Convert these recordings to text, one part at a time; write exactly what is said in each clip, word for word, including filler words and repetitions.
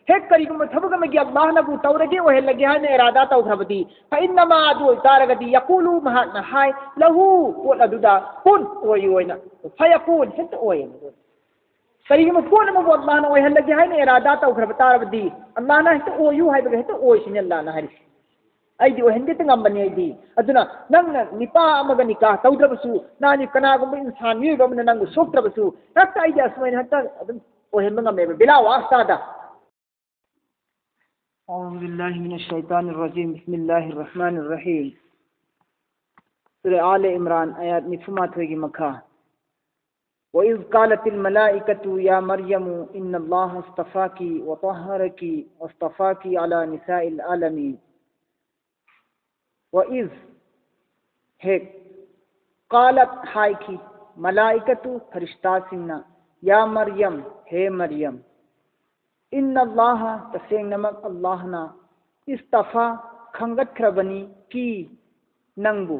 ꯍꯦꯛ ꯀꯔꯤꯒꯨꯝꯕ ꯊꯕꯛ ꯑꯃꯒꯤ ꯑꯜꯂꯥꯍꯅꯕꯨ ꯇꯧꯔꯒꯦ, ꯑꯣꯏꯍꯜꯂꯒꯦ ꯍꯥꯏꯅ ꯏꯔꯥꯗꯥ ꯇꯧꯈ꯭ꯔꯕꯗꯤ, ꯐ ꯏꯟꯅꯃꯥ, ꯑꯗꯨ ꯑꯣꯏꯇꯥꯔꯒꯗꯤ, ꯌꯀꯨꯂꯨ, ꯃꯍꯥꯛꯅ ꯍꯥꯏ, ꯂꯍꯨ, ꯄꯣꯠ ꯑꯗꯨꯗ, ꯀꯨꯟ, ꯑꯣꯏꯌꯨ ꯍꯥꯏꯅ, ꯐ ꯌꯀꯨꯟ, ꯍꯦꯛꯇ ꯑꯣꯏ꯫ ꯀꯔꯤꯒꯨꯝꯕ ꯄꯣꯠ ꯑꯃꯕꯨ ꯑꯜꯂꯥꯍꯅ ꯑꯣꯏꯍꯜꯂꯒꯦ ꯍꯥꯏꯅ ꯏꯔꯥꯗꯥ ꯇꯧꯈ꯭ꯔꯕ ꯇꯥꯔꯕꯗꯤ, ꯑꯜꯂꯥꯍꯅ ꯍꯦꯛꯇ ꯑꯣꯏꯌꯨ ꯍꯥꯏꯕꯒ ꯍꯦꯛꯇ ꯑꯣꯏꯁꯤꯅꯤ ꯑꯜꯂꯥꯍꯅ ꯍꯥꯏꯔꯤꯁꯦ꯫ "ꯑꯩꯗꯤ ꯑꯣꯏꯍꯟꯒꯦꯇ ꯉꯝꯕꯅꯤ ꯑꯩꯗꯤ꯫ ꯑꯗꯨꯅ ꯅꯪꯅ ꯅꯤꯄꯥ ꯑꯃꯒ ꯅꯤꯀꯥ ꯇꯧꯗ꯭ꯔꯕꯁꯨ, ꯅꯪꯗꯤ ꯀꯅꯥꯒꯨꯝꯕ ꯏꯟꯁꯥꯟ ꯃꯤꯑꯣꯏꯕ ꯑꯃꯅ ꯅꯪꯕꯨ ꯁꯣꯛꯇ꯭ꯔꯕꯁꯨ, ꯍꯦꯛꯇ ꯑꯩꯗꯤ ꯑꯁꯨꯃꯥꯏꯅ ꯍꯦꯛꯇ ꯑꯗꯨꯝ ꯑꯣꯏꯍꯟꯕ ꯉꯝꯃꯦꯕ, ꯕꯤꯂꯥ ꯋꯥꯁꯇꯥꯗ"꯫ أعوذ بالله من الشيطان الرجيم. بسم الله الرحمن الرحيم. ꯁꯨꯔꯥ ꯑꯥꯂ ꯏꯝꯔꯥꯟ, ꯑꯌꯥꯠ ꯅꯤꯐꯨ ꯃꯥꯊꯣꯏꯒꯤ ꯃꯈꯥ꯫ وإذ قالت الملائكة يا مريم إن الله اصطفاك وطهرك واصطفاك على نساء العالمين. وإذ, ꯍꯦꯛ, قالت, ꯍꯥꯏꯈꯤ, ꯃꯂꯥꯏꯀꯇꯨ, ꯐꯔꯤꯁꯇꯥꯁꯤꯡꯅ, ꯌꯥ ꯃꯔꯌꯝ, ꯍꯦ ꯃꯔꯌꯝ, ꯏꯟꯅ ꯑꯜꯂꯥꯍ, ꯇꯁꯦꯡꯅꯃꯛ ꯑꯜꯂꯥꯍꯅ, ꯏꯁꯇꯐꯥ, ꯈꯟꯒꯠꯈ꯭ꯔꯕꯅꯤ, ꯀꯤ, ꯅꯪꯕꯨ,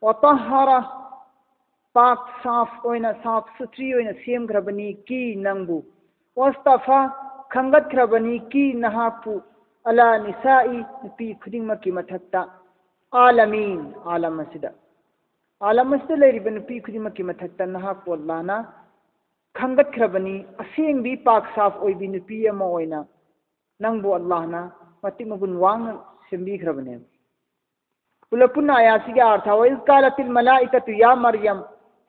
ꯋꯥꯇꯍꯥꯔꯥ, ꯄꯥꯛ ꯁꯥꯐ ꯑꯣꯏꯅ, ꯁꯥꯐ ꯁꯨꯊ꯭ꯔꯤ ꯑꯣꯏꯅ ꯁꯦꯝꯈ꯭ꯔꯕꯅꯤ, ꯀꯤ, ꯅꯪꯕꯨ, ꯋꯥꯁꯇꯐꯥ, ꯈꯟꯒꯠꯈ꯭ꯔꯕꯅꯤ, ꯀꯤ, ꯅꯍꯥꯛꯄꯨ, ꯑꯂꯥ ꯅꯤꯁꯥꯏ, ꯅꯨꯄꯤ ꯈꯨꯗꯤꯡꯃꯛꯀꯤ ꯃꯊꯛꯇ, ꯑꯥꯂꯃꯤꯟ, ꯑꯥꯂꯝ ꯑꯁꯤꯗ, ꯑꯥꯂꯝ ꯑꯁꯤꯗ ꯂꯩꯔꯤꯕ ꯅꯨꯄꯤ ꯈꯨꯗꯤꯡꯃꯛꯀꯤ ꯃꯊꯛꯇ ꯅꯍꯥꯛꯄꯨ ꯑꯜꯂꯥꯍꯅ ꯈꯟꯒꯠꯈ꯭ꯔꯕꯅꯤ, ꯑꯁꯦꯡꯕꯤ, ꯄꯥꯛ ꯁꯥꯐ ꯑꯣꯏꯕꯤ ꯅꯨꯄꯤ ꯑꯃ ꯑꯣꯏꯅ ꯅꯪꯕꯨ ꯑꯜꯂꯥꯍꯅ ꯃꯇꯤꯛ ꯃꯒꯨꯟ ꯋꯥꯡꯅ ꯁꯦꯝꯕꯤꯈ꯭ꯔꯕꯅꯦꯕ꯫ ꯄꯨꯂꯞ ꯄꯨꯟꯅ ꯑꯥꯌꯥꯠꯁꯤꯒꯤ ꯑꯥꯔꯊ, "ꯋꯥꯏꯖ ꯀꯥꯂꯥꯇꯤꯜ ꯃꯂꯥꯏꯀꯥꯇꯨ ꯌꯥ ꯃꯔꯌꯝ",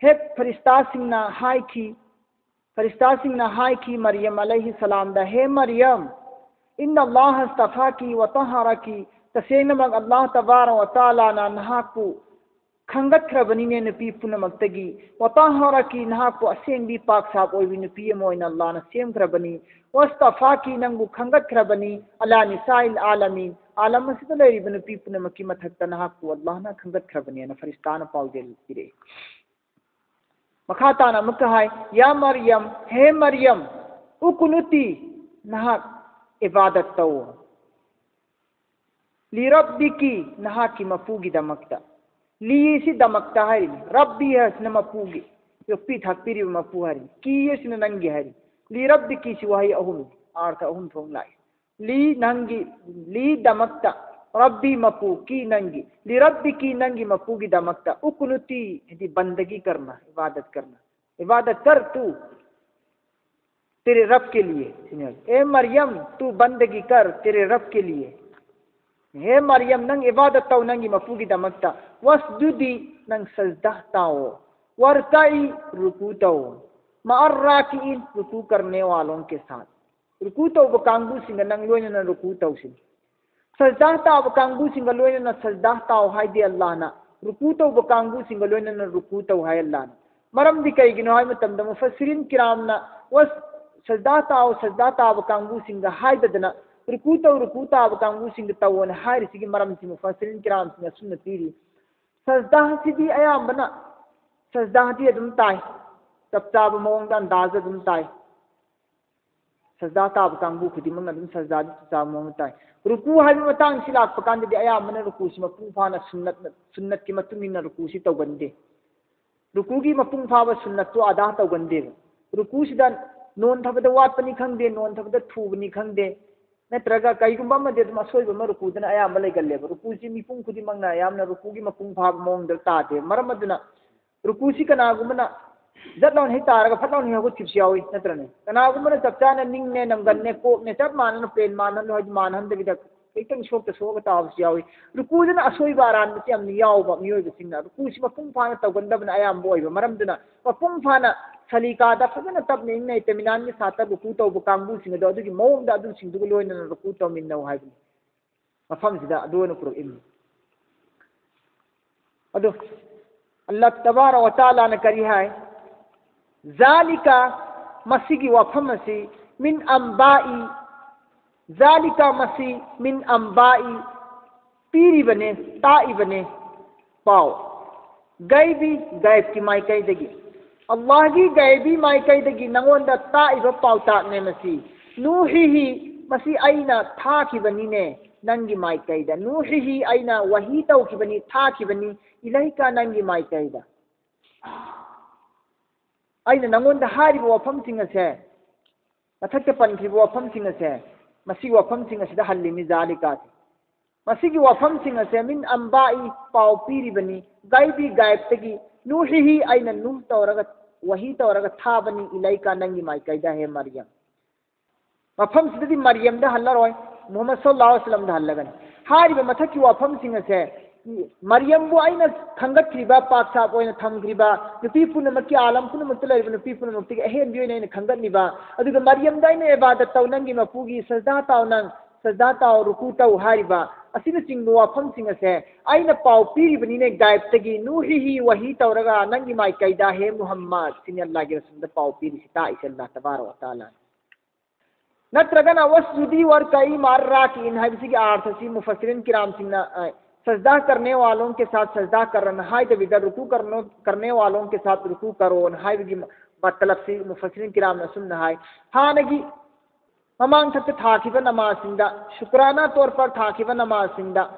ꯍꯦꯛ ꯐꯔꯤꯁꯇꯥꯁꯤꯡꯅ ꯍꯥꯏꯈꯤ, ꯐꯔꯤꯁꯇꯥꯁꯤꯡꯅ ꯍꯥꯏꯈꯤ ꯃꯔꯌꯝ ꯑꯂꯩꯍꯤ ꯁꯂꯥꯝꯗ, "ꯍꯦ ꯃꯔꯌꯝ, ꯏꯟꯅ ꯑꯜꯂꯥꯍ ꯑꯁꯇꯐꯥꯀꯤ ꯋꯥ ꯇꯍꯥꯔꯥꯀꯤ", ꯇꯁꯦꯡꯅꯃꯛ ꯑꯜꯂꯥꯍ ꯇꯕꯥꯔ ꯋꯥ ꯇꯥꯂꯥꯅ ꯅꯍꯥꯛꯄꯨ ꯈꯟꯒꯠꯈ꯭ꯔꯕꯅꯤꯅꯦ ꯅꯨꯄꯤ ꯄꯨꯝꯅꯃꯛꯇꯒꯤ, "ꯋꯥ ꯇꯍꯥꯔꯥꯀꯤ", ꯅꯍꯥꯛꯄꯨ ꯑꯁꯦꯡꯕꯤ ꯄꯥꯛ ꯁꯥꯞ ꯑꯣꯏꯕꯤ ꯅꯨꯄꯤ ꯑꯃ ꯑꯣꯏꯅ ꯑꯜꯂꯥꯍꯅ ꯁꯦꯝꯈ꯭ꯔꯕꯅꯤ, "ꯋꯥꯁꯇꯐꯥꯀꯤ", ꯅꯪꯕꯨ ꯈꯟꯒꯠꯈ꯭ꯔꯕꯅꯤ, "ꯑꯂꯥ ꯅꯤꯁꯥꯏꯜ ꯑꯥꯂꯃꯤꯟ", ꯑꯥꯂꯝ ꯑꯁꯤꯗ ꯂꯩꯔꯤꯕ ꯅꯨꯄꯤ ꯄꯨꯝꯅꯃꯛꯀꯤ ꯃꯊꯛꯇ ꯅꯍꯥꯛꯄꯨ ꯑꯜꯂꯥꯍꯅ ꯈꯟꯒꯠꯈ꯭ꯔꯕꯅꯦꯅ ꯐꯔꯤꯁꯇꯥꯅ ꯄꯥꯎꯖꯦꯜ ꯄꯤꯔꯛꯏ꯫ ꯃꯈꯥ ꯇꯥꯅ ꯑꯃꯨꯛꯀ ꯍꯥꯏ, "ꯌꯥ ꯃꯔꯌꯝ, ꯍꯦ ꯃꯔꯌꯝ, ꯎꯀꯨꯅꯨꯇꯤ", ꯅꯍꯥꯛ ꯏꯕꯥꯗꯠ ꯇꯧ꯫ "ꯂꯤꯔꯕꯤꯀꯤ", ꯅꯍꯥꯛꯀꯤ ꯃꯄꯨꯒꯤꯗꯃꯛꯇ꯫ "ꯂꯤ" ꯑꯁꯤ ꯗꯃꯛꯇ ꯍꯥꯏꯔꯤꯅꯤ, "ꯔꯕꯤ" ꯍꯥꯏꯁꯤꯅ ꯃꯄꯨꯒꯤ, ꯌꯣꯛꯄꯤ ꯊꯥꯛꯄꯤꯔꯤꯕ ꯃꯄꯨ ꯍꯥꯏꯔꯤꯅꯤ, "ꯀꯤ" ꯑꯁꯤꯅ ꯅꯪꯒꯤ ꯍꯥꯏꯔꯤ꯫ "ꯂꯤꯔꯕꯤꯀꯤ" ꯁꯤ ꯋꯥꯍꯩ ꯑꯍꯨꯝꯅꯤ꯫ ꯑꯥꯔꯊ ꯑꯍꯨꯝ ꯊꯣꯛꯅ ꯂꯥꯛꯏ꯫ ꯂꯤ, ꯅꯪꯒꯤ, ꯂꯤ, ꯗꯃꯛꯇ, ꯔꯕꯤ, ꯃꯄꯨ, ꯀꯤ, ꯅꯪꯒꯤ, ꯂꯤ ꯔꯕꯤ ꯀꯤ, ꯅꯪꯒꯤ ꯃꯄꯨꯒꯤꯗꯃꯛꯇ, ꯎꯀꯨꯅꯨꯇꯤ ꯍꯥꯏꯗꯤ ꯕꯟꯗꯒꯤ ꯀꯔꯅ, ꯏꯕꯥꯗꯠ ꯀꯔꯅ, ꯏꯕꯥꯗꯠ ꯀꯔ ꯇꯨ ꯇꯦꯔꯦ ꯔꯕ ꯀꯦ ꯂꯤꯌꯦ꯫ ꯑꯦ ꯃꯔꯤꯌꯝ, ꯇꯨ ꯕꯟꯗꯒꯤ ꯀꯔ ꯇꯦꯔꯦ ꯔꯕ ꯀꯦ ꯂꯤꯌꯦ꯫ ꯍꯦ ꯃꯔꯤꯌꯝ, ꯅꯪ ꯏꯕꯥꯗꯠ ꯇꯧ ꯅꯪꯒꯤ ꯃꯄꯨꯒꯤꯗꯃꯛꯇ꯫ ꯋꯥꯁꯖꯨꯗꯤ, ꯅꯪ ꯁꯖꯗꯥ ꯇꯥꯎꯑꯣ꯫ ꯋꯥꯔꯀꯥꯏ, ꯔꯨꯀꯨ ꯇꯧ꯫ ꯃꯥ ꯑꯔ ꯔꯥꯀꯤꯏꯟ, ꯔꯨꯀꯨ ꯀꯔꯅꯦ ꯋꯥꯂꯣꯡ ꯀꯦ ꯁꯥꯊ꯫ ꯔꯨꯀꯨ ꯇꯧꯕ ꯀꯥꯡꯕꯨꯁꯤꯡꯒ ꯅꯪ ꯂꯣꯏꯅꯅ ꯔꯨꯀꯨ ꯇꯧꯁꯤꯟ꯫ ꯁꯖꯗꯥ ꯇꯥꯕ ꯀꯥꯡꯕꯨꯁꯤꯡꯒ ꯂꯣꯏꯅꯅ ꯁꯖꯗꯥ ꯇꯥꯎ ꯍꯥꯏꯗꯦ ꯑꯜꯂꯥꯍꯅ꯫ ꯔꯨꯀꯨ ꯇꯧꯕ ꯀꯥꯡꯕꯨꯁꯤꯡꯒ ꯂꯣꯏꯅꯅ ꯔꯨꯀꯨ ꯇꯧ ꯍꯥꯏ ꯑꯜꯂꯥꯍꯅ꯫ ꯃꯔꯝꯗꯤ ꯀꯩꯒꯤꯅꯣ ꯍꯥꯏꯕ ꯃꯇꯝꯗ ꯃꯨꯐꯁꯤꯔꯤꯟ ꯀꯤꯔꯥꯝꯅ ꯋꯥꯁ ꯁꯖꯗꯥ ꯇꯥꯎ, ꯁꯖꯗꯥ ꯇꯥꯕ ꯀꯥꯡꯕꯨꯁꯤꯡꯒ ꯍꯥꯏꯗꯗꯅ ꯔꯨꯀꯨ ꯇꯧ, ꯔꯨꯀꯨ ꯇꯥꯕ ꯀꯥꯡꯕꯨꯁꯤꯡꯒ ꯇꯧꯑꯣꯅ ꯍꯥꯏꯔꯤꯁꯤꯒꯤ ꯃꯔꯝꯁꯤ ꯃꯨꯐꯁꯤꯔꯤꯟ ꯀꯤꯔꯥꯝꯁꯤꯡꯅ ꯑꯁꯨꯝꯅ ꯄꯤꯔꯤ꯫ ꯁꯖꯗꯥꯁꯤꯗꯤ ꯑꯌꯥꯝꯕꯅ ꯁꯖꯗꯥꯗꯤ ꯑꯗꯨꯝ ꯇꯥꯏ, ꯆꯞ ꯆꯥꯕ ꯃꯑꯣꯡꯗ ꯑꯟꯗꯥꯖ ꯑꯗꯨꯝ ꯇꯥꯏ꯫ ꯁꯖꯗꯥ ꯇꯥꯕ ꯀꯥꯡꯕꯨ ꯈꯨꯗꯤꯡꯃꯛꯅ ꯑꯗꯨꯝ ꯁꯖꯗꯥꯗꯤ ꯆꯞ ꯆꯥꯕ ꯃꯑꯣꯡꯗ ꯇꯥꯏ꯫ ꯔꯨꯀꯨ ꯍꯥꯏꯕ ꯃꯇꯥꯡꯁꯤ ꯂꯥꯛꯄ ꯀꯥꯟꯗꯗꯤ ꯑꯌꯥꯝꯕꯅ ꯔꯨꯀꯨꯁꯤ ꯃꯄꯨꯡ ꯐꯥꯅ ꯁꯨꯟꯅꯠꯅ, ꯁꯨꯟꯅꯠꯀꯤ ꯃꯇꯨꯡ ꯏꯟꯅ ꯔꯨꯀꯨꯁꯤ ꯇꯧꯒꯟꯗꯦ꯫ ꯔꯨꯀꯨꯒꯤ ꯃꯄꯨꯡ ꯐꯥꯕ ꯁꯨꯟꯅꯠꯇꯨ ꯑꯗꯥ ꯇꯧꯒꯟꯗꯦꯕ꯫ ꯔꯨꯀꯨꯁꯤꯗ ꯅꯣꯟꯊꯕꯗ ꯋꯥꯠꯄꯅꯤ ꯈꯪꯗꯦ, ꯅꯣꯟꯊꯕꯗ ꯊꯨꯕꯅꯤ ꯈꯪꯗꯦ, ꯅꯠꯇ꯭ꯔꯒ ꯀꯩꯒꯨꯝꯕ ꯑꯃꯗꯤ ꯑꯗꯨꯝ ꯑꯁꯣꯏꯕ ꯑꯃ ꯔꯨꯀꯨꯗꯅ ꯑꯌꯥꯝꯕ ꯂꯩꯒꯜꯂꯦꯕ꯫ ꯔꯨꯀꯨꯁꯤ ꯃꯤꯄꯨꯝ ꯈꯨꯗꯤꯡꯃꯛꯅ ꯌꯥꯝꯅ ꯔꯨꯀꯨꯒꯤ ꯃꯄꯨꯡ ꯐꯥꯕ ꯃꯑꯣꯡꯗ ꯇꯥꯗꯦ꯫ ꯃꯔꯝ ꯑꯗꯨꯅ ꯔꯨꯀꯨꯁꯤ ꯀꯅꯥꯒꯨꯝꯕꯅ ꯖꯠ ꯂꯥꯎꯅ ꯍꯦꯛ ꯇꯥꯔꯒ ꯐꯠ ꯂꯥꯎꯅ ꯍꯦꯛ ꯍꯧꯒꯠꯈꯤꯕꯁꯨ ꯌꯥꯎꯏ, ꯅꯠꯇ꯭ꯔꯅꯦ? ꯀꯅꯥꯒꯨꯝꯕꯅ ꯆꯞ ꯆꯥꯅ ꯅꯤꯡꯅꯦ, ꯅꯪꯒꯟꯅꯦ, ꯀꯣꯛꯅꯦ ꯆꯞ ꯃꯥꯟꯅꯅ ꯄ꯭ꯂꯦꯟ ꯃꯥꯟꯅꯍꯜꯂꯨ ꯍꯥꯏꯗꯤ ꯃꯥꯟꯅꯍꯟꯗꯕꯤꯗ ꯈꯤꯇꯪ ꯁꯣꯛꯇ ꯁꯣꯛꯑꯒ ꯇꯥꯕꯁꯨ ꯌꯥꯎꯏ꯫ ꯔꯨꯀꯨꯗꯅ ꯑꯁꯣꯏꯕ ꯑꯔꯥꯟꯕꯁꯤ ꯌꯥꯝꯅ ꯌꯥꯎꯕ ꯃꯤꯑꯣꯏꯕꯁꯤꯡꯅ꯫ ꯔꯨꯀꯨꯁꯤ ꯃꯄꯨꯡ ꯐꯥꯅ ꯇꯧꯒꯟꯗꯕꯅ ꯑꯌꯥꯝꯕ ꯑꯣꯏꯕ ꯃꯔꯝꯗꯨꯅ ꯃꯄꯨꯡ ꯐꯥꯅ ꯁꯂꯤꯀꯥꯗ ꯐꯖꯅ ꯇꯞꯅ ꯏꯪꯅ ꯏꯇꯃꯤꯅꯥꯟꯒꯤ ꯁꯥꯠꯇ ꯔꯨꯀꯨ ꯇꯧꯕ ꯀꯥꯡꯕꯨꯁꯤꯡ ꯑꯗꯣ ꯑꯗꯨꯒꯤ ꯃꯑꯣꯡꯗ ꯑꯗꯨꯁꯤꯡꯗꯨꯒ ꯂꯣꯏꯅꯅ ꯔꯨꯀꯨ ꯇꯧꯃꯤꯟꯅꯧ ꯍꯥꯏꯕꯅꯤ꯫ ꯃꯐꯝꯁꯤꯗ ꯑꯗꯨ ꯑꯣꯏꯅ ꯄꯨꯔꯛꯏꯅꯤ꯫ ꯑꯗꯨ ꯑꯜꯂꯥꯍ ꯇꯕꯥꯔꯛ ꯋ ꯇꯥꯂꯥꯅ ꯀꯔꯤ ꯍꯥꯏ? ꯖꯥꯂꯤꯀ, ꯃꯁꯤꯒꯤ ꯋꯥꯐꯝ ꯑꯁꯤ, ꯃꯤꯟ ꯑꯝꯕꯥꯏ, ꯖꯥꯂꯤꯀ, ꯃꯁꯤ, ꯃꯤꯟ ꯑꯝꯕꯥꯏ, ꯄꯤꯔꯤꯕꯅꯦ, ꯇꯥꯛꯏꯕꯅꯦ, ꯄꯥꯎ꯫ ꯒꯩꯕꯤ, ꯒꯩꯕꯀꯤ ꯃꯥꯏꯀꯩꯗꯒꯤ꯫ ꯑꯜꯂꯥꯍꯒꯤ ꯒꯩꯕꯤ ꯃꯥꯏꯀꯩꯗꯒꯤ ꯅꯉꯣꯟꯗ ꯇꯥꯛꯏꯕ ꯄꯥꯎꯇꯥꯛꯅꯦ ꯃꯁꯤ꯫ ꯅꯨꯍꯤꯍꯤ, ꯃꯁꯤ ꯑꯩꯅ ꯊꯥꯈꯤꯕꯅꯤꯅꯦ ꯅꯪꯒꯤ ꯃꯥꯏꯀꯩꯗ꯫ ꯅꯨꯍꯤꯍꯤ, ꯑꯩꯅ ꯋꯥꯍꯤ ꯇꯧꯈꯤꯕꯅꯤ, ꯊꯥꯈꯤꯕꯅꯤ, ꯏꯂꯩꯀ, ꯅꯪꯒꯤ ꯃꯥꯏꯀꯩꯗ꯫ ꯑꯩꯅ ꯅꯉꯣꯟꯗ ꯍꯥꯏꯔꯤꯕ ꯋꯥꯐꯝꯁꯤꯡ ꯑꯁꯦ ꯃꯊꯛꯇ ꯄꯟꯈꯤꯕ ꯋꯥꯐꯝꯁꯤꯡ ꯑꯁꯦ, ꯃꯁꯤꯒꯤ ꯋꯥꯐꯝꯁꯤꯡ ꯑꯁꯤꯗ ꯍꯜꯂꯤꯅꯤ ꯖꯥꯂꯤꯀꯥꯁꯦ꯫ ꯃꯁꯤꯒꯤ ꯋꯥꯐꯝꯁꯤꯡ ꯑꯁꯦ ꯃꯤꯟ ꯑꯝꯕꯥꯏ, ꯄꯥꯎ ꯄꯤꯔꯤꯕꯅꯤ, ꯒꯥꯏꯕꯤ, ꯒꯥꯏꯕꯇꯒꯤ, ꯅꯨꯍꯤꯍꯤ, ꯑꯩꯅ ꯅꯨꯍ ꯇꯧꯔꯒ, ꯋꯥꯍꯤ ꯇꯧꯔꯒ ꯊꯥꯕꯅꯤ, ꯏꯂꯩꯀꯥ, ꯅꯪꯒꯤ ꯃꯥꯏꯀꯩꯗ, ꯍꯦ ꯃꯔꯤꯌꯝ꯫ ꯃꯐꯝꯁꯤꯗꯗꯤ ꯃꯔꯤꯌꯝꯗ ꯍꯜꯂꯔꯣꯏ, ꯃꯨꯍꯝꯃꯗ ꯁꯜꯂꯜꯂꯥꯍꯨ ꯑꯂꯩꯍꯤ ꯋꯁꯜꯂꯝꯗ ꯍꯜꯂꯒꯅꯤ꯫ ꯍꯥꯏꯔꯤꯕ ꯃꯊꯛꯀꯤ ꯋꯥꯐꯝꯁꯤꯡ ꯑꯁꯦ, ꯃꯔꯤꯌꯝꯕꯨ ꯑꯩꯅ ꯈꯟꯒꯠꯈ꯭ꯔꯤꯕ, ꯄꯥꯛ ꯁꯥꯞ ꯑꯣꯏꯅ ꯊꯝꯈ꯭ꯔꯤꯕ, ꯅꯨꯄꯤ ꯄꯨꯝꯅꯃꯛꯀꯤ, ꯑꯥꯂꯝ ꯄꯨꯝꯅꯃꯛꯇ ꯂꯩꯔꯤꯕ ꯅꯨꯄꯤ ꯄꯨꯝꯅꯃꯛꯇꯒꯤ ꯑꯍꯦꯟꯕꯤ ꯑꯣꯏꯅ ꯑꯩꯅ ꯈꯟꯒꯠꯂꯤꯕ, ꯑꯗꯨꯒ ꯃꯔꯤꯌꯝꯗ ꯑꯩꯅ ꯏꯕꯥꯗꯠ ꯇꯧ, ꯅꯪꯒꯤ ꯃꯄꯨꯒꯤ ꯁꯖꯗꯥ ꯇꯥꯎ, ꯅꯪ ꯁꯖꯗꯥ ꯇꯥꯎ, ꯔꯨꯀꯨ ꯇꯧ ꯍꯥꯏꯔꯤꯕ ꯑꯁꯤꯅꯆꯤꯡꯕ ꯋꯥꯐꯝꯁꯤꯡ ꯑꯁꯦ ꯑꯩꯅ ꯄꯥꯎ ꯄꯤꯔꯤꯕꯅꯤꯅꯦ, ꯒꯥꯏꯕꯇꯒꯤ, ꯅꯨꯍꯤꯍꯤ, ꯋꯥꯍꯤ ꯇꯧꯔꯒ ꯅꯪꯒꯤ ꯃꯥꯏꯀꯩꯗ, ꯍꯦ ꯃꯨꯍꯝꯃꯗ, ꯁꯤꯅꯤ ꯑꯜꯂꯥꯍꯒꯤ ꯔꯁꯨꯜꯗ ꯄꯥꯎ ꯄꯤꯔꯤꯁꯤ, ꯇꯥꯛꯏꯁꯦ ꯑꯜꯂꯥꯍ ꯇꯕꯥꯔꯛ ꯋ ꯇꯥꯂꯥꯅ꯫ ꯅꯠꯇ꯭ꯔꯒꯅ "ꯋꯁꯖꯨꯗꯤ ꯋꯥꯔꯀꯥꯏ ꯃꯥ ꯔꯥꯀꯤꯏꯟ" ꯍꯥꯏꯕꯁꯤꯒꯤ ꯑꯥꯔꯊꯁꯤ ꯃꯨꯐꯁꯤꯔꯤꯟ ꯀꯤꯔꯥꯝꯁꯤꯡꯅ, ꯑ, "ꯁꯖꯗꯥ ꯀꯔꯅꯦ ꯋꯥꯂꯣꯡ ꯀꯦ ꯁꯥꯊ ꯁꯖꯗꯥ ꯀꯔꯟ" ꯍꯥꯏꯗꯕꯤꯗ "ꯔꯨꯀꯨ ꯀꯔꯅꯣ-, ꯀꯔꯅꯦ ꯋꯥꯂꯣꯡ ꯀꯦ ꯁꯥꯊ ꯔꯨꯀꯨ ꯀꯔꯣꯟ" ꯍꯥꯏꯕꯒꯤ ꯃ-, ꯃꯇꯂꯕꯁꯤ ꯃꯨꯐꯁꯤꯔꯤꯟ ꯀꯤꯔꯥꯝꯅ ꯑꯁꯨꯝꯅ ꯍꯥꯏ꯫ ꯍꯥꯟꯅꯒꯤ ꯃꯃꯥꯡ ꯊꯛꯇ ꯊꯥꯈꯤꯕ ꯅꯃꯥꯖꯁꯤꯡꯗ, ꯁꯨꯀ꯭ꯔꯥꯅꯥ ꯇꯣꯔ ꯄꯔ ꯊꯥꯈꯤꯕ ꯅꯃꯥꯖꯁꯤꯡꯗ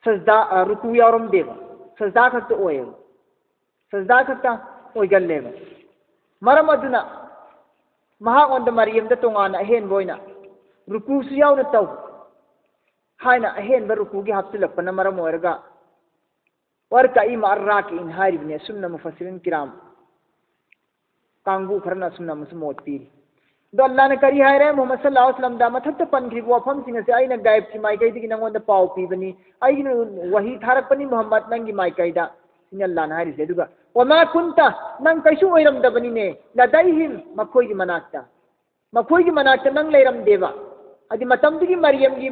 ꯁꯖꯗꯥ, ꯑ, ꯔꯨꯀꯨ ꯌꯥꯎꯔꯝꯗꯦꯕ, ꯁꯖꯗꯥ ꯈꯛꯇ ꯑꯣꯏꯌꯦꯕ꯫ ꯁꯖꯗꯥ ꯈꯛꯇ ꯑꯣꯏꯒꯜꯂꯦꯕ꯫ ꯃꯔꯝ ꯑꯗꯨꯅ ꯃꯍꯥꯛꯉꯣꯟꯗ ꯃꯔꯤꯌꯝꯗ ꯇꯣꯉꯥꯟꯅ ꯑꯍꯦꯟꯕ ꯑꯣꯏꯅ "ꯔꯨꯀꯨꯁꯨ ꯌꯥꯎꯅ ꯇꯧ" ꯍꯥꯏꯅ ꯑꯍꯦꯟꯕ ꯔꯨꯀꯨꯒꯤ ꯍꯥꯞꯆꯤꯜꯂꯛꯄꯅ ꯃꯔꯝ ꯑꯣꯏꯔꯒ "ꯋꯥꯔꯀꯥꯏ ꯃꯥ ꯔꯥꯀꯤꯏꯟ" ꯍꯥꯏꯔꯤꯕꯅꯤ꯫ ꯑꯁꯨꯝꯅ ꯃꯨꯐꯁꯤꯔꯤꯟ ꯀꯤꯔꯥꯝ ꯀꯥꯡꯕꯨ ꯈꯔꯅ ꯑꯁꯨꯝꯅ ꯑꯃꯁꯨ ꯃꯣꯠ ꯄꯤꯔꯤ꯫ ꯑꯗꯣ ꯑꯜꯂꯥꯍꯅ ꯀꯔꯤ ꯍꯥꯏꯔꯦ? ꯃꯨꯍꯝꯃꯗ ꯁꯜꯂꯜꯂꯥꯍꯨ ꯑꯂꯩꯍꯤ ꯋꯁꯜꯂꯝꯗ, "ꯃꯊꯛꯇ ꯄꯟꯈ꯭ꯔꯤꯕ ꯋꯥꯐꯝꯁꯤꯡ ꯑꯁꯦ ꯑꯩꯅ ꯒꯥꯏꯕꯀꯤ ꯃꯥꯏꯀꯩꯗꯒꯤ ꯅꯪꯉꯣꯟꯗ ꯄꯥꯎ ꯄꯤꯕꯅꯤ, ꯑꯩꯒꯤ ꯋꯥꯍꯤ ꯊꯥꯔꯛꯄꯅꯤ ꯃꯨꯍꯝꯃꯗ ꯅꯪꯒꯤ ꯃꯥꯏꯀꯩꯗ", ꯁꯤꯅꯤ ꯑꯜꯂꯥꯍꯅ ꯍꯥꯏꯔꯤꯁꯦ꯫ ꯑꯗꯨꯒ "ꯋꯃꯥ ꯀꯨꯟꯇ", ꯅꯪ ꯀꯩꯁꯨ ꯑꯣꯏꯔꯝꯗꯕꯅꯤꯅꯦ, "ꯂꯗꯩꯍꯤꯝ", ꯃꯈꯣꯏꯒꯤ ꯃꯅꯥꯛꯇ, ꯃꯈꯣꯏꯒꯤ ꯃꯅꯥꯛꯇ ꯅꯪ ꯂꯩꯔꯝꯗꯦꯕ꯫ ꯍꯥꯏꯗꯤ ꯃꯇꯝꯗꯨꯒꯤ ꯃꯔꯤꯌꯝꯒꯤ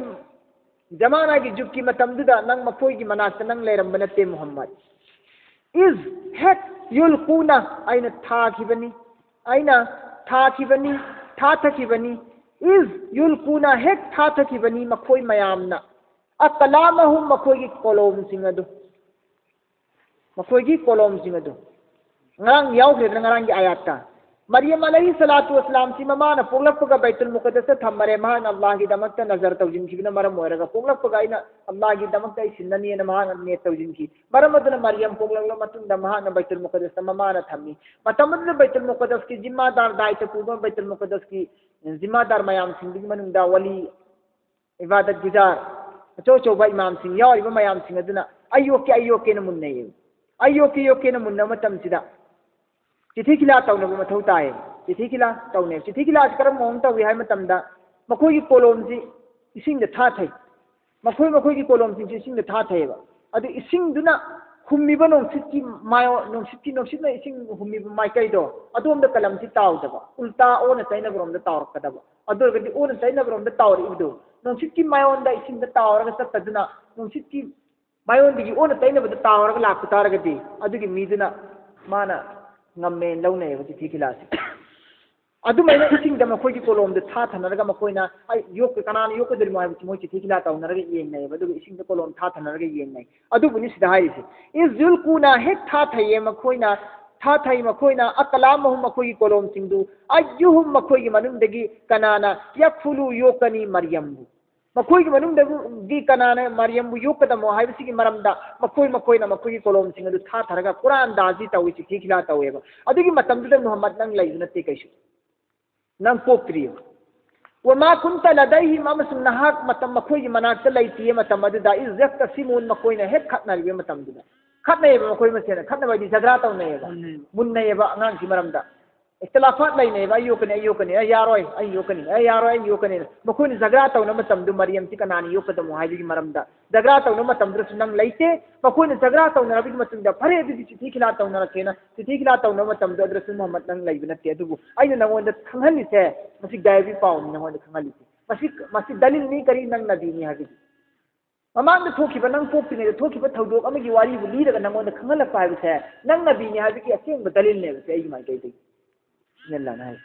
ꯖꯃꯥꯅꯥꯒꯤ ꯖꯨꯒꯀꯤ ꯃꯇꯝꯗꯨꯗ ꯅꯪ ꯃꯈꯣꯏꯒꯤ ꯃꯅꯥꯛꯇ ꯅꯪ ꯂꯩꯔꯝꯕ ꯅꯠꯇꯦ ꯃꯨꯍꯝꯃꯗ꯫ "ꯏꯖ", ꯍꯦꯛ, "ꯌꯨꯜꯀꯨꯅ", ꯑꯩꯅ ꯊꯥꯈꯤꯕꯅꯤ, ꯑꯩꯅ ꯊꯥꯈꯤꯕꯅꯤ, ꯊꯥꯊꯈꯤꯕꯅꯤ꯫ "ꯏꯖ ꯌꯨꯜꯀꯨꯅ", ꯍꯦꯛ ꯊꯥꯊꯈꯤꯕꯅꯤ ꯃꯈꯣꯏ ꯃꯌꯥꯝꯅ, "ꯑꯀꯂꯥꯃꯍꯨꯝ", ꯃꯈꯣꯏꯒꯤ ꯀꯣꯂꯣꯝꯁꯤꯡ ꯑꯗꯨ, ꯃꯈꯣꯏꯒꯤ ꯀꯣꯂꯣꯝꯁꯤꯡ ꯑꯗꯨ꯫ ꯉꯔꯥꯡ ꯌꯥꯎꯈ꯭ꯔꯦꯗꯅ, ꯉꯔꯥꯡꯒꯤ ꯑꯥꯌꯥꯠꯇ꯫ ꯃꯔꯤꯌꯝ ꯑꯂꯩꯍꯤ ꯁꯂꯥꯇꯨ ꯋꯁꯂꯥꯝꯁꯤ ꯃꯃꯥꯅ ꯄꯣꯛꯂꯛꯄꯒ ꯕꯩꯇꯨꯜ ꯃꯨꯀꯗꯁꯇ ꯊꯝꯃꯔꯦ꯫ ꯃꯍꯥꯛꯅ ꯑꯜꯂꯥꯍꯒꯤꯗꯃꯛꯇ ꯅꯖꯔ ꯇꯧꯁꯤꯟꯈꯤꯕꯅ ꯃꯔꯝ ꯑꯣꯏꯔꯒ, ꯄꯣꯛꯂꯛꯄꯒ ꯑꯩꯅ ꯑꯜꯂꯥꯍꯒꯤꯗꯃꯛꯇ ꯑꯩ ꯁꯤꯟꯅꯅꯤꯅ ꯃꯍꯥꯛꯅ ꯅꯤꯌꯠ ꯇꯧꯁꯤꯟꯈꯤ꯫ ꯃꯔꯝ ꯑꯗꯨꯅ ꯃꯔꯤꯌꯝ ꯄꯣꯛꯂꯛꯂꯕ ꯃꯇꯨꯡꯗ ꯃꯍꯥꯛꯅ ꯕꯩꯇꯨꯜ ꯃꯨꯀꯗꯁꯇ ꯃꯃꯥꯅ ꯊꯝꯃꯤ꯫ ꯃꯇꯝ ꯑꯗꯨꯗ ꯕꯩꯇꯨꯜ ꯃꯨꯀꯗꯁꯀꯤ ꯖꯤꯝꯃꯥꯗꯥꯔ, ꯗꯥꯏꯇ ꯄꯨꯕ ꯕꯩꯇꯨꯜ ꯃꯨꯀꯗꯁꯀꯤ ꯖꯤꯝꯃꯥꯗꯥꯔ ꯃꯌꯥꯝꯁꯤꯡꯗꯨꯒꯤ ꯃꯅꯨꯡꯗ ꯋꯥꯂꯤ, ꯏꯕꯥꯗꯠ ꯒꯨꯖꯥꯔ, ꯑꯆꯧ ꯑꯆꯧꯕ ꯏꯃꯥꯝꯁꯤꯡ ꯌꯥꯎꯔꯤꯕ ꯃꯌꯥꯝꯁꯤꯡ ꯑꯗꯨꯅ "ꯑꯩ ꯌꯣꯛꯀꯦ, ꯑꯩ ꯌꯣꯛꯀꯦꯅ" ꯃꯨꯟꯅꯩꯌꯦ꯫ "ꯑꯩ ꯌꯣꯛꯀꯦ, ꯌꯣꯛꯀꯦꯅ" ꯃꯨꯟꯅꯕ ꯃꯇꯝꯁꯤꯗ ꯆꯤꯊꯤ ꯈꯤꯂꯥ ꯇꯧꯅꯕ ꯃꯊꯧ ꯇꯥꯏ꯫ ꯆꯤꯊꯤ ꯈꯤꯂꯥ ꯇꯧꯅꯩ꯫ ꯆꯤꯊꯤ ꯈꯤꯂꯥꯁꯤ ꯀꯔꯝꯕ ꯃꯑꯣꯡ ꯇꯧꯏ ꯍꯥꯏꯕ ꯃꯇꯝꯗ, ꯃꯈꯣꯏꯒꯤ ꯀꯣꯂꯣꯝꯁꯤ ꯏꯁꯤꯡꯗ ꯊꯥꯊꯩ꯫ ꯃꯈꯣꯏ ꯃꯈꯣꯏꯒꯤ ꯀꯣꯂꯣꯝꯁꯤꯡꯁꯤ ꯏꯁꯤꯡꯗ ꯊꯥꯊꯩꯑꯕ꯫ ꯑꯗꯨ ꯏꯁꯤꯡꯗꯨꯅ ꯍꯨꯝꯃꯤꯕ ꯅꯨꯡꯁꯤꯠꯀꯤ ꯃꯥꯏꯑꯣ-, ꯅꯨꯡꯁꯤꯠꯀꯤ, ꯅꯨꯡꯁꯤꯠꯅ ꯏꯁꯤꯡ ꯍꯨꯝꯃꯤꯕ ꯃꯥꯏꯀꯩꯗꯣ, ꯑꯗꯣꯝꯗ ꯀꯂꯝꯁꯤ ꯇꯥꯎꯗꯕ, ꯎꯜꯇꯥ, ꯑꯣꯟꯅ ꯇꯩꯅꯕꯔꯣꯝꯗ ꯇꯥꯎꯔꯛꯀꯗꯕ꯫ ꯑꯗꯨ ꯑꯣꯏꯔꯒꯗꯤ ꯑꯣꯟꯅ ꯇꯩꯅꯕꯔꯣꯝꯗ ꯇꯥꯎꯔꯛꯏꯕꯗꯨ, ꯅꯨꯡꯁꯤꯠꯀꯤ ꯃꯥꯏꯑꯣꯟꯗ ꯏꯁꯤꯡꯗ ꯇꯥꯎꯔꯒ ꯆꯠꯇꯗꯨꯅ, ꯅꯨꯡꯁꯤꯠꯀꯤ ꯃꯥꯏꯑꯣꯟꯗꯒꯤ ꯑꯣꯟꯅ ꯇꯩꯅꯕꯗ ꯇꯥꯎꯔꯒ ꯂꯥꯛꯄ ꯇꯥꯔꯒꯗꯤ, ꯑꯗꯨꯒꯤ ꯃꯤꯗꯨꯅ ꯃꯥꯅ ꯉꯝꯃꯦꯅ ꯂꯧꯅꯩꯌꯦꯕ ꯆꯤꯊꯤ ꯈꯤꯂꯥꯁꯦ꯫ ꯑꯗꯨꯃꯥꯏꯅ ꯏꯁꯤꯡꯗ ꯃꯈꯣꯏꯒꯤ ꯀꯣꯂꯣꯝꯗ ꯊꯥꯊꯅꯔꯒ ꯃꯈꯣꯏꯅ, "ꯑꯩ ꯌꯣꯛ-, ꯀꯅꯥꯅ ꯌꯣꯛꯀꯗꯣꯏꯅꯣ?" ꯍꯥꯏꯕꯁꯤ ꯃꯣꯏ ꯆꯤꯊꯤ ꯈꯤꯂꯥ ꯇꯧꯅꯔꯒ ꯌꯦꯡꯅꯩꯌꯦꯕ꯫ ꯑꯗꯨꯒ ꯏꯁꯤꯡꯗ ꯀꯣꯂꯣꯝ ꯊꯥꯊꯅꯔꯒ ꯌꯦꯡꯅꯩ꯫ ꯑꯗꯨꯕꯨꯅꯤ ꯁꯤꯗ ꯍꯥꯏꯔꯤꯁꯦ, "ꯏꯖ ꯌꯨꯜꯀꯨꯅ", ꯍꯦꯛ ꯊꯥꯊꯩꯌꯦ ꯃꯈꯣꯏꯅ, ꯊꯥꯊꯩ ꯃꯈꯣꯏꯅ, "ꯑꯀꯂꯥꯃꯍꯨꯝ", ꯃꯈꯣꯏꯒꯤ ꯀꯣꯂꯣꯝꯁꯤꯡꯗꯨ, "ꯑꯌꯨꯍꯨꯝ", ꯃꯈꯣꯏꯒꯤ ꯃꯅꯨꯡꯗꯒꯤ ꯀꯅꯥꯅ, "ꯌꯛꯐꯨꯂꯨ", ꯌꯣꯛꯀꯅꯤ, "ꯃꯔꯤꯌꯝꯕꯨ"? ꯃꯈꯣꯏꯒꯤ ꯃꯅꯨꯡꯗꯒꯤ ꯀꯅꯥꯅ ꯃꯔꯤꯌꯝꯕꯨ ꯌꯣꯛꯀꯗꯃꯣ ꯍꯥꯏꯕꯁꯤꯒꯤ ꯃꯔꯝꯗ ꯃꯈꯣꯏ ꯃꯈꯣꯏꯅ ꯃꯈꯣꯏꯒꯤ ꯀꯣꯂꯣꯝꯁꯤꯡ ꯑꯗꯨ ꯊꯥꯊꯔꯒ ꯀꯨꯔꯥꯟꯗꯥꯖꯤ ꯇꯧꯏ, ꯆꯤꯊꯤ ꯈꯤꯂꯥ ꯇꯧꯋꯦꯕ꯫ ꯑꯗꯨꯒꯤ ꯃꯇꯝꯗꯨꯗ ꯃꯨꯍꯝꯃꯗ ꯅꯪ ꯂꯩꯕ ꯅꯠꯇꯦ ꯀꯩꯁꯨ꯫ ꯅꯪ ꯄꯣꯛꯇ꯭ꯔꯤꯑꯕ꯫ "ꯋꯃꯥ ꯀꯨꯟꯇ ꯂꯗꯩꯍꯤꯝ", ꯑꯃꯁꯨꯡ ꯅꯍꯥꯛ ꯃꯇꯝ, ꯃꯈꯣꯏꯒꯤ ꯃꯅꯥꯛꯇ ꯂꯩꯇꯦ ꯃꯇꯝ ꯑꯗꯨꯗ, "ꯏꯖ ꯌꯛꯇꯁꯤꯃꯨꯟ", ꯃꯈꯣꯏꯅ ꯍꯦꯛ ꯈꯠꯅꯔꯤꯕ ꯃꯇꯝꯗꯨꯗ꯫ ꯈꯠꯅꯩꯌꯦꯕ ꯃꯈꯣꯏ ꯃꯁꯦꯟ꯫ ꯈꯠꯅꯕ ꯍꯥꯏꯗꯤ ꯖꯒ꯭ꯔꯥ ꯇꯧꯅꯩꯌꯦꯕ꯫ ꯃꯨꯟꯅꯩꯌꯦꯕ꯫ ꯃꯨꯟꯅꯩꯌꯦꯕ ꯑꯉꯥꯡꯁꯤ ꯃꯔꯝꯗ꯫ ꯏꯈꯇꯤꯂꯥꯐꯥꯠ ꯂꯩꯅꯩꯌꯦꯕ, "ꯑꯩ ꯌꯣꯛꯀꯅꯤ, ꯑꯩ ꯌꯣꯛꯀꯅꯤ, ꯑꯦ, ꯌꯥꯔꯣꯏ, ꯑꯩ ꯌꯣꯛꯀꯅꯤ, ꯑꯦ, ꯌꯥꯔꯣꯏ, ꯑꯩ ꯌꯣꯛꯀꯅꯤ"꯫ ꯃꯈꯣꯏꯅ ꯖꯒ꯭ꯔꯥ ꯇꯧꯅꯕ ꯃꯇꯝꯗ ꯃꯔꯤꯌꯝꯁꯤ ꯀꯅꯥꯅ ꯌꯣꯛꯀꯗꯃꯣ ꯍꯥꯏꯕꯒꯤ ꯃꯔꯝꯗ ꯖꯒ꯭ꯔꯥ ꯇꯧꯅꯕ ꯃꯇꯝꯗꯨꯗꯁꯨ ꯅꯪ ꯂꯩꯇꯦ꯫ ꯃꯈꯣꯏꯅ ꯖꯒ꯭ꯔꯥ ꯇꯧꯅꯔꯕꯒꯤ ꯃꯇꯨꯡꯗ, "ꯐꯔꯦ, ꯑꯗꯨꯗꯤ ꯆꯤꯊꯤ ꯈꯤꯂꯥ ꯇꯧꯅꯔꯁꯦꯅ", ꯆꯤꯊꯤ ꯈꯤꯂꯥ ꯇꯧꯅꯕ ꯃꯇꯝꯗ ꯑꯗꯨꯗꯁꯨ ꯃꯨꯍꯝꯃꯗ ꯅꯪ ꯂꯩꯕ ꯅꯠꯇꯦ꯫ ꯑꯗꯨꯕꯨ ꯑꯩꯅ ꯅꯉꯣꯟꯗ ꯈꯪꯍꯜꯂꯤꯁꯦ, ꯃꯁꯤ ꯒꯥꯏꯕꯤ ꯄꯥꯎꯅꯤ ꯅꯉꯣꯟꯗ ꯈꯪꯍꯜꯂꯤꯁꯦ꯫ ꯃꯁꯤ, ꯃꯁꯤ ꯗꯂꯤꯜꯅꯤ ꯀꯔꯤ ꯅꯪ ꯅꯕꯤꯅꯤ ꯍꯥꯏꯕꯒꯤ꯫ ꯃꯃꯥꯡꯗ ꯊꯣꯛꯈꯤꯕ, ꯅꯪ ꯄꯣꯛꯇ꯭ꯔꯤꯉꯩꯗ ꯊꯣꯛꯈꯤꯕ ꯊꯧꯗꯣꯛ ꯑꯃꯒꯤ ꯋꯥꯔꯤꯕꯨ ꯂꯤꯔꯒ ꯅꯪꯉꯣꯟꯗ ꯈꯪꯍꯜꯂꯛꯄ ꯍꯥꯏꯕꯁꯦ, ꯅꯪ ꯅꯕꯤꯅꯤ ꯍꯥꯏꯕꯒꯤ ꯑꯁꯦꯡꯕ ꯗꯂꯤꯜꯅꯦꯕ ꯁꯦ ꯑꯩꯒꯤ ꯃꯥꯏꯀꯩꯗꯒꯤ꯫ ꯁꯤꯅ ꯑꯜꯂꯥꯍꯅ ꯍꯥꯏ꯫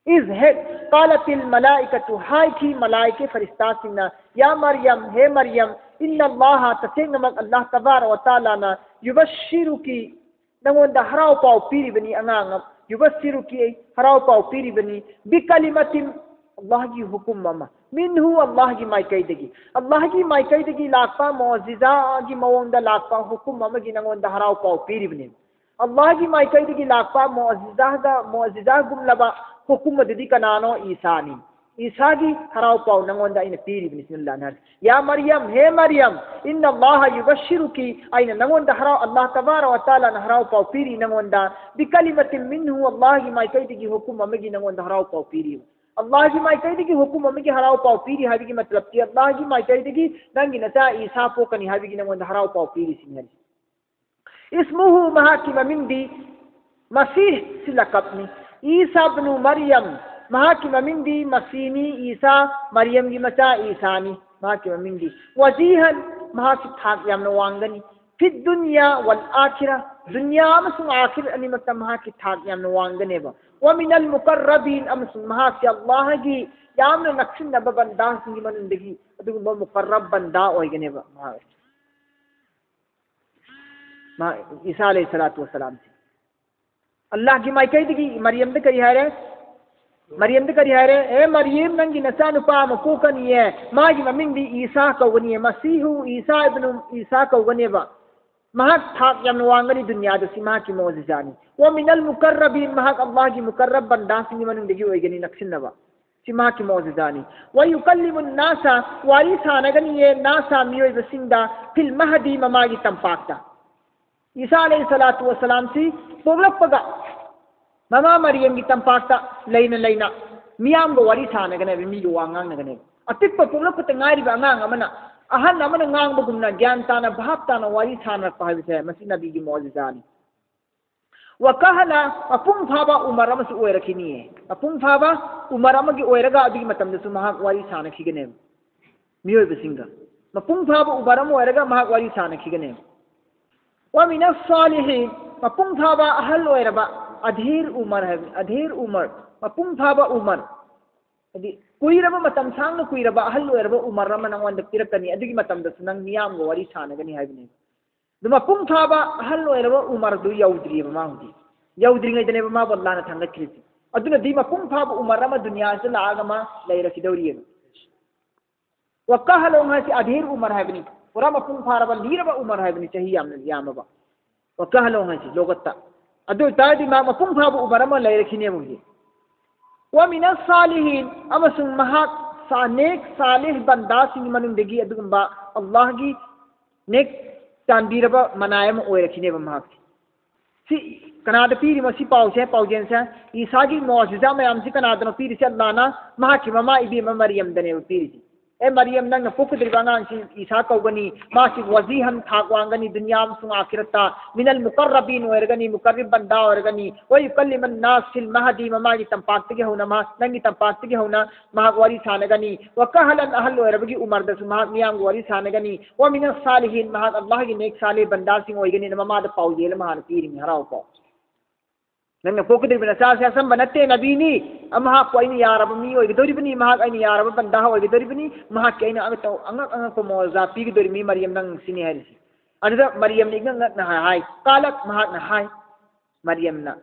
"ꯏꯖ", ꯍꯦꯛ, "ꯀꯥꯂꯇꯤꯜ ꯃꯂꯥꯏꯀꯥꯇꯨ", ꯍꯥꯏꯈꯤ ꯃꯂꯥꯏꯀꯦ ꯐꯔꯤꯁꯇꯥꯁꯤꯡꯅ, "ꯌꯥ ꯃꯔꯤꯌꯝ", ꯍꯦ ꯃꯔꯤꯌꯝ, "ꯏꯟꯅ ꯑꯜꯂꯥꯍ", ꯇꯁꯦꯡꯅꯃꯛ ꯑꯜꯂꯥꯍ ꯇꯕꯥꯔ ꯋ ꯇꯥꯂꯥꯅ, "ꯌꯨꯕꯁꯤꯔꯨꯀꯤ", ꯅꯉꯣꯟꯗ ꯍꯔꯥꯎ ꯄꯥꯎ ꯄꯤꯔꯤꯕꯅꯤ ꯑꯉꯥꯡ ꯑꯃ, ꯌꯨꯕꯁꯤꯔꯨꯀꯤ, ꯍꯔꯥꯎ ꯄꯥꯎ ꯄꯤꯔꯤꯕꯅꯤ, ꯕꯤꯀꯂꯤꯃꯥꯇꯤꯟ, ꯑꯜꯂꯥꯍꯒꯤ ꯍꯨꯀꯨꯝ ꯑꯃ, ꯃꯤꯟꯍꯨ, ꯑꯜꯂꯥꯍꯒꯤ ꯃꯥꯏꯀꯩꯗꯒꯤ, ꯑꯜꯂꯥꯍꯒꯤ ꯃꯥꯏꯀꯩꯗꯒꯤ ꯂꯥꯛꯄ ꯃꯣꯖꯤꯖꯥꯒꯤ ꯃꯑꯣꯡꯗ ꯂꯥꯛꯄ ꯍꯨꯀꯨꯝ ꯑꯃꯒꯤ ꯅꯉꯣꯟꯗ ꯍꯔꯥꯎ ꯄꯥꯎ ꯄꯤꯔꯤꯕꯅꯤ꯫ ꯑꯜꯂꯥꯍꯒꯤ ꯃꯥꯏꯀꯩꯗꯒꯤ ꯂꯥꯛꯄ ꯃꯣꯖꯤꯖꯥꯒ, ꯃꯣꯖꯤꯖꯥꯒꯨꯝꯂꯕ ꯍꯨꯀꯨꯝ ꯑꯗꯨꯗꯤ ꯀꯅꯥꯅꯣ? ꯏꯁꯥꯅꯤ꯫ ꯏꯁꯥꯒꯤ ꯍꯔꯥꯎ ꯄꯥꯎ ꯅꯉꯣꯟꯗ ꯑꯩꯅ ꯄꯤꯔꯤꯕꯅꯤ꯫ ꯁꯤꯅ ꯂꯥꯟꯅꯔꯦ꯫ ꯌꯥ ꯃꯔꯤꯌꯝ, ꯍꯦ ꯃꯔꯤꯌꯝ, ꯏꯟꯅ ꯑꯜꯂꯥꯍ ꯌꯨꯕꯁꯤꯔꯨꯀꯤ, ꯑꯩꯅ ꯅꯉꯣꯟꯗ ꯍꯔꯥꯎ, ꯑꯜꯂꯥꯍ ꯇꯕꯥꯔꯛ ꯋ ꯇꯥꯂꯥꯅ ꯍꯔꯥꯎ ꯄꯥꯎ ꯄꯤꯔꯤ ꯅꯉꯣꯟꯗ, ꯕꯤꯀꯂꯤꯃꯥꯇꯤꯟ ꯃꯤꯟꯍꯨ, ꯑꯜꯂꯥꯍꯒꯤ ꯃꯥꯏꯀꯩꯗꯒꯤ ꯍꯨꯀꯨꯝ ꯑꯃꯒꯤ ꯅꯉꯣꯟꯗ ꯍꯔꯥꯎ ꯄꯥꯎ ꯄꯤꯔꯤ꯫ ꯑꯜꯂꯥꯍꯒꯤ ꯃꯥꯏꯀꯩꯗꯒꯤ ꯍꯨꯀꯨꯝ ꯑꯃꯒꯤ ꯍꯔꯥꯎ ꯄꯥꯎ ꯄꯤꯔꯤ ꯍꯥꯏꯕꯒꯤ ꯃꯇꯂꯕꯇꯤ ꯑꯜꯂꯥꯍꯒꯤ ꯃꯥꯏꯀꯩꯗꯒꯤ ꯅꯪꯒꯤ ꯅꯆꯥ ꯏꯁꯥ ꯄꯣꯛꯀꯅꯤ ꯍꯥꯏꯕꯒꯤ ꯅꯉꯣꯟꯗ ꯍꯔꯥꯎ ꯄꯥꯎ ꯄꯤꯔꯤꯁꯤꯅꯤ ꯍꯥꯏꯔꯤꯁꯦ꯫ ꯏꯁꯃꯨꯍꯨ, ꯃꯍꯥꯛꯀꯤ ꯃꯃꯤꯡꯗꯤ, ꯃꯁꯤꯍ, ꯁꯤ ꯂꯀꯕꯅꯤ꯫ ꯏꯁꯥ ꯕꯅꯨ ꯃꯔꯤꯌꯝ, ꯃꯍꯥꯛꯀꯤ ꯃꯃꯤꯡꯗꯤ ꯃꯁꯤꯅꯤ, ꯏꯁꯥ, ꯃꯔꯤꯌꯝꯒꯤ ꯃꯆꯥ ꯏꯁꯥꯅꯤ ꯃꯍꯥꯛꯀꯤ ꯃꯃꯤꯡꯗꯤ꯫ ꯋꯥꯖꯤꯍꯟ, ꯃꯍꯥꯛꯀꯤ ꯊꯥꯛ ꯌꯥꯝꯅ ꯋꯥꯡꯒꯅꯤ꯫ ꯐꯤꯗ ꯗꯨꯅꯤꯌꯥ ꯋꯜ ꯑꯥꯈꯤꯔꯥ, ꯗꯨꯅꯤꯌꯥ ꯑꯃꯁꯨꯡ ꯑꯥꯈꯤꯔꯥ ꯑꯅꯤꯃꯛꯇ ꯃꯍꯥꯛꯀꯤ ꯊꯥꯛ ꯌꯥꯝꯅ ꯋꯥꯡꯒꯅꯦꯕ꯫ ꯋꯥ ꯃꯤꯅꯜ ꯃꯨꯀꯔꯔꯕꯤꯟ, ꯑꯃꯁꯨꯡ ꯃꯍꯥꯛꯁꯤ ꯑꯜꯂꯥꯍꯒꯤ ꯌꯥꯝꯅ ꯅꯛꯁꯤꯟꯅꯕ ꯕꯟꯗꯥꯁꯤꯡꯒꯤ ꯃꯅꯨꯡꯗꯒꯤ ꯑꯗꯨꯒꯨꯝꯕ ꯃꯨꯀꯔꯔꯕ ꯕꯟꯗꯥ ꯑꯣꯏꯒꯅꯦꯕ ꯃꯍꯥꯛ꯫ ꯃꯥ, ꯏꯁꯥ ꯑꯂꯩꯍꯤ ꯁꯂꯥꯇꯨ ꯋꯁꯁꯂꯥꯝꯁꯤ꯫ ꯑꯜꯂꯥꯍꯒꯤ ꯃꯥꯏꯀꯩꯗꯒꯤ ꯃꯔꯤꯌꯝꯗ ꯀꯔꯤ ꯍꯥꯏꯔꯦ? ꯃꯔꯤꯌꯝꯗ ꯀꯔꯤ ꯍꯥꯏꯔꯦ? "ꯑꯦ ꯃꯔꯤꯌꯝ, ꯅꯪꯒꯤ ꯅꯆꯥꯅꯨꯄꯥ ꯑꯃ ꯄꯣꯛꯀꯅꯤꯌꯦ, ꯃꯥꯒꯤ ꯃꯃꯤꯡꯗꯤ ꯏꯁꯥ ꯀꯧꯒꯅꯤꯌꯦ, ꯃꯁꯤꯍꯨ ꯏꯁꯥ ꯏꯕꯅꯨ ꯏꯁꯥ ꯀꯧꯒꯅꯦꯕ꯫ ꯃꯍꯥꯛ ꯊꯥꯛ ꯌꯥꯝꯅ ꯋꯥꯡꯒꯅꯤ ꯗꯨꯅꯤꯌꯥꯗ, ꯁꯤ ꯃꯍꯥꯛꯀꯤ ꯃꯣꯖꯤꯖꯥꯅꯤ꯫ ꯋꯥ ꯃꯤꯅꯜ ꯃꯨꯀꯔꯔꯕꯤꯟ, ꯃꯍꯥꯛ ꯑꯜꯂꯥꯍꯒꯤ ꯃꯨꯀꯔꯔꯕ ꯕꯟꯗꯥꯁꯤꯡꯒꯤ ꯃꯅꯨꯡꯗꯒꯤ ꯑꯣꯏꯒꯅꯤ, ꯅꯛꯁꯤꯟꯅꯕ꯫ ꯁꯤ ꯃꯍꯥꯛꯀꯤ ꯃꯣꯖꯤꯖꯥꯅꯤ꯫ ꯋꯥ ꯌꯨꯀꯜꯂꯤꯃꯨꯟ ꯅꯥꯁ, ꯋꯥꯔꯤ ꯁꯥꯟꯅꯒꯅꯤꯌꯦ, ꯅꯥꯁ, ꯃꯤꯑꯣꯏꯕꯁꯤꯡꯗ, ꯐꯤꯜ ꯃꯍꯗꯤ, ꯃꯃꯥꯒꯤ ꯇꯝꯄꯥꯛꯇ"꯫ ꯏꯁꯥ ꯑꯂꯩꯍꯤ ꯁꯂꯥꯇꯨ ꯋꯁꯁꯂꯥꯝꯁꯤ ꯄꯣꯛꯂꯛꯄꯒ ꯃꯃꯥ ꯃꯔꯤꯌꯝꯒꯤ ꯇꯝꯄꯥꯛꯇ ꯂꯩꯅ ꯂꯩꯅ ꯃꯤꯌꯥꯝꯒ ꯋꯥꯔꯤ ꯁꯥꯟꯅꯒꯅꯦꯕ, ꯃꯤꯒ ꯋꯥ ꯉꯥꯡꯅꯒꯅꯦꯕ꯫ ꯑꯄꯤꯛꯄ ꯄꯣꯛꯂꯛꯄꯇ ꯉꯥꯏꯔꯤꯕ ꯑꯉꯥꯡ ꯑꯃꯅ ꯑꯍꯟ ꯑꯃꯅ ꯉꯥꯡꯕꯒꯨꯝꯅ ꯒ꯭ꯌꯥꯟ ꯇꯥꯅ, ꯚꯥꯞ ꯇꯥꯅ ꯋꯥꯔꯤ ꯁꯥꯟꯅꯔꯛꯄ ꯍꯥꯏꯕꯁꯦ ꯃꯁꯤ ꯅꯕꯤꯒꯤ ꯃꯣꯖꯤꯖꯥꯅꯤ꯫ ꯋꯥꯀꯍꯂ, ꯃꯄꯨꯡ ꯐꯥꯕ ꯎꯃꯔ ꯑꯃꯁꯨ ꯑꯣꯏꯔꯛꯈꯤꯅꯤꯌꯦ꯫ ꯃꯄꯨꯡ ꯐꯥꯕ ꯎꯃꯔ ꯑꯃꯒꯤ ꯑꯣꯏꯔꯒ ꯑꯗꯨꯒꯤ ꯃꯇꯝꯗꯁꯨ ꯃꯍꯥꯛ ꯋꯥꯔꯤ ꯁꯥꯟꯅꯈꯤꯒꯅꯦꯕ ꯃꯤꯑꯣꯏꯕꯁꯤꯡꯒ꯫ ꯃꯄꯨꯡ ꯐꯥꯕ ꯎꯃꯔ ꯑꯃ ꯑꯣꯏꯔꯒ ꯃꯍꯥꯛ ꯋꯥꯔꯤ ꯁꯥꯟꯅꯈꯤꯒꯅꯦꯕ꯫ ꯋꯥ ꯃꯤꯅ ꯁꯥꯂꯤꯍꯤꯟ, ꯃꯄꯨꯡ ꯐꯥꯕ ꯑꯍꯜ ꯑꯣꯏꯔꯕ, ꯑꯙꯤꯔ ꯎꯃꯔ ꯍꯥꯏꯕꯅꯤ, ꯑꯙꯤꯔ ꯎꯃꯔ, ꯃꯄꯨꯡ ꯐꯥꯕ ꯎꯃꯔ꯫ ꯍꯥꯏꯗꯤ ꯀꯨꯏꯔꯕ, ꯃꯇꯝ ꯁꯥꯡꯅ ꯀꯨꯏꯔꯕ ꯑꯍꯜ ꯑꯣꯏꯔꯕ ꯎꯃꯔ ꯑꯃ ꯅꯉꯣꯟꯗ ꯄꯤꯔꯛꯀꯅꯤ, ꯑꯗꯨꯒꯤ ꯃꯇꯝꯗꯁꯨ ꯅꯪ ꯃꯤꯌꯥꯝꯒ ꯋꯥꯔꯤ ꯁꯥꯟꯅꯒꯅꯤ ꯍꯥꯏꯕꯅꯦꯕ꯫ ꯑꯗꯨ ꯃꯄꯨꯡ ꯐꯥꯕ ꯑꯍꯜ ꯑꯣꯏꯔꯕ ꯎꯃꯔꯗꯨ ꯌꯧꯗ꯭ꯔꯤꯑꯕ ꯃꯥ ꯍꯧꯖꯤꯛ꯫ ꯌꯧꯗ꯭ꯔꯤꯉꯩꯗꯅꯦꯕ ꯃꯥꯕꯨ ꯑꯜꯂꯥꯍꯅ ꯊꯥꯡꯒꯠꯈ꯭ꯔꯤꯁꯤ꯫ ꯑꯗꯨꯅꯗꯤ ꯃꯄꯨꯡ ꯐꯥꯕ ꯎꯃꯔ ꯑꯃ ꯗꯨꯅꯤꯌꯥꯁꯤꯗ ꯂꯥꯛꯑꯒ ꯃꯥ ꯂꯩꯔꯛꯈꯤꯗꯧꯔꯤꯑꯕ꯫ ꯋꯀꯍꯂꯣꯡ ꯍꯥꯏꯁꯤ ꯑꯙꯤꯔ ꯎꯃꯔ ꯍꯥꯏꯕꯅꯤ, ꯄꯨꯔꯥ ꯃꯄꯨꯡ ꯐꯥꯔꯕ, ꯂꯤꯔꯕ ꯎꯃꯔ ꯍꯥꯏꯕꯅꯤ, ꯆꯍꯤ ꯌꯥꯝꯅ ꯌꯥꯝꯃꯕ꯫ ꯋꯀꯍꯂꯣꯡ ꯍꯥꯏꯁꯤ ꯂꯣꯒꯠꯇ꯫ ꯑꯗꯨ ꯑꯣꯏꯇꯥꯔꯗꯤ ꯃꯥ ꯃꯄꯨꯡ ꯐꯥꯕ ꯎꯃꯔ ꯑꯃ ꯂꯩꯔꯛꯈꯤꯅꯦꯕ ꯍꯧꯖꯤꯛ꯫ ꯋꯥꯃꯤꯅ ꯁꯥꯂꯤꯍꯤꯟ, ꯑꯃꯁꯨꯡ ꯃꯍꯥꯛ ꯁꯥ-, ꯅꯦꯛ ꯁꯥꯂꯤꯍ ꯕꯟꯗꯥꯁꯤꯡꯒꯤ ꯃꯅꯨꯡꯗꯒꯤ ꯑꯗꯨꯒꯨꯝꯕ ꯑꯜꯂꯥꯍꯒꯤ ꯅꯦꯛ ꯆꯥꯟꯕꯤꯔꯕ ꯃꯅꯥꯏ ꯑꯃ ꯑꯣꯏꯔꯛꯈꯤꯅꯦꯕ ꯃꯍꯥꯛꯁꯦ꯫ ꯁꯤ ꯀꯅꯥꯗ ꯄꯤꯔꯤꯃꯣ ꯁꯤ ꯄꯥꯎꯁꯦ, ꯄꯥꯎꯖꯦꯜꯁꯦ? ꯏꯁꯥꯒꯤ ꯃꯣꯖꯤꯖꯥ ꯃꯌꯥꯝꯁꯤ ꯀꯅꯥꯗꯅꯣ ꯄꯤꯔꯤꯁꯦ? ꯑꯜꯂꯥꯍꯅ ꯃꯍꯥꯛꯀꯤ ꯃꯃꯥ ꯏꯕꯦꯝꯃ ꯃꯔꯤꯌꯝꯗꯅꯦꯕ ꯄꯤꯔꯤꯁꯦ꯫ "ꯑꯦ ꯃꯔꯤꯌꯝ, ꯅꯪꯅ ꯄꯣꯛꯀꯗꯧꯔꯤꯕ ꯑꯉꯥꯡꯁꯤ ꯏꯁꯥ ꯀꯧꯒꯅꯤ, ꯃꯥꯁꯤ ꯋꯥꯖꯤꯍꯟ ꯊꯥꯛ ꯋꯥꯡꯒꯅꯤ, ꯗꯨꯅꯤꯌꯥ ꯑꯃꯁꯨꯡ ꯑꯥꯈꯤꯔꯠꯇ ꯃꯤꯅꯜ ꯃꯨꯀꯔꯔꯕꯤꯟ ꯑꯣꯏꯔꯒꯅꯤ, ꯃꯨꯀꯔꯔꯤꯕ ꯕꯟꯗꯥ ꯑꯣꯏꯔꯒꯅꯤ, ꯋꯥ ꯌꯨꯀꯜꯂꯤꯃꯟ ꯅꯥꯁ ꯐꯤꯜ ꯃꯍꯗꯤ, ꯃꯃꯥꯒꯤ ꯇꯝꯄꯥꯛꯇꯒꯤ ꯍꯧꯅ, ꯃꯥ, ꯅꯪꯒꯤ ꯇꯝꯄꯥꯛꯇꯒꯤ ꯍꯧꯅ ꯃꯍꯥꯛ ꯋꯥꯔꯤ ꯁꯥꯟꯅꯒꯅꯤ, ꯋꯥ ꯀꯍꯂꯟ ꯑꯍꯜ ꯑꯣꯏꯔꯕꯒꯤ ꯎꯃꯔꯗꯁꯨ ꯃꯍꯥꯛ ꯃꯤꯌꯥꯝꯒꯤ ꯋꯥꯔꯤ ꯁꯥꯟꯅꯒꯅꯤ, ꯋꯥ ꯃꯤꯅ ꯁꯥꯂꯤꯍꯤꯟ, ꯃꯍꯥꯛ ꯑꯜꯂꯥꯍꯒꯤ ꯅꯦꯛ ꯁꯥꯂꯤꯍ ꯕꯟꯗꯥꯁꯤꯡ ꯑꯣꯏꯒꯅꯤꯅ" ꯃꯃꯥꯗ ꯄꯥꯎꯖꯦꯜ ꯑꯃ ꯍꯥꯟꯅ ꯄꯤꯔꯤꯅꯤ, ꯍꯔꯥꯎ ꯄꯥꯎ꯫ "ꯅꯪꯅ ꯄꯣꯛꯀꯗꯧꯔꯤꯕ ꯅꯆꯥꯁꯦ ꯑꯆꯝꯕ ꯅꯠꯇꯦ, ꯅꯕꯤꯅꯤ꯫ ꯃꯍꯥꯛꯄꯨ ꯑꯩꯅ ꯌꯥꯔꯕ ꯃꯤ ꯑꯣꯏꯒꯗꯧꯔꯤꯕꯅꯤ, ꯃꯍꯥꯛ ꯑꯩꯅ ꯌꯥꯔꯕ ꯕꯟꯗꯥ ꯑꯣꯏꯒꯗꯧꯔꯤꯕꯅꯤ, ꯃꯍꯥꯛꯀꯤ ꯑꯩꯅ ꯑꯉꯛ-, ꯑꯉꯛ ꯑꯉꯛꯄ ꯃꯣꯖꯥ ꯄꯤꯒꯗꯧꯔꯤꯕꯅꯤ ꯃꯔꯤꯌꯝ, ꯅꯪ ꯁꯤꯅꯤ" ꯍꯥꯏꯔꯤꯁꯤ꯫ ꯑꯗꯨꯗ ꯃꯔꯤꯌꯝꯅ ꯏꯉꯛ ꯉꯛꯅ ꯍꯥꯏ, ꯀꯥꯂꯠ, ꯃꯍꯥꯛꯅ ꯍꯥꯏ, ꯃꯔꯤꯌꯝꯅ,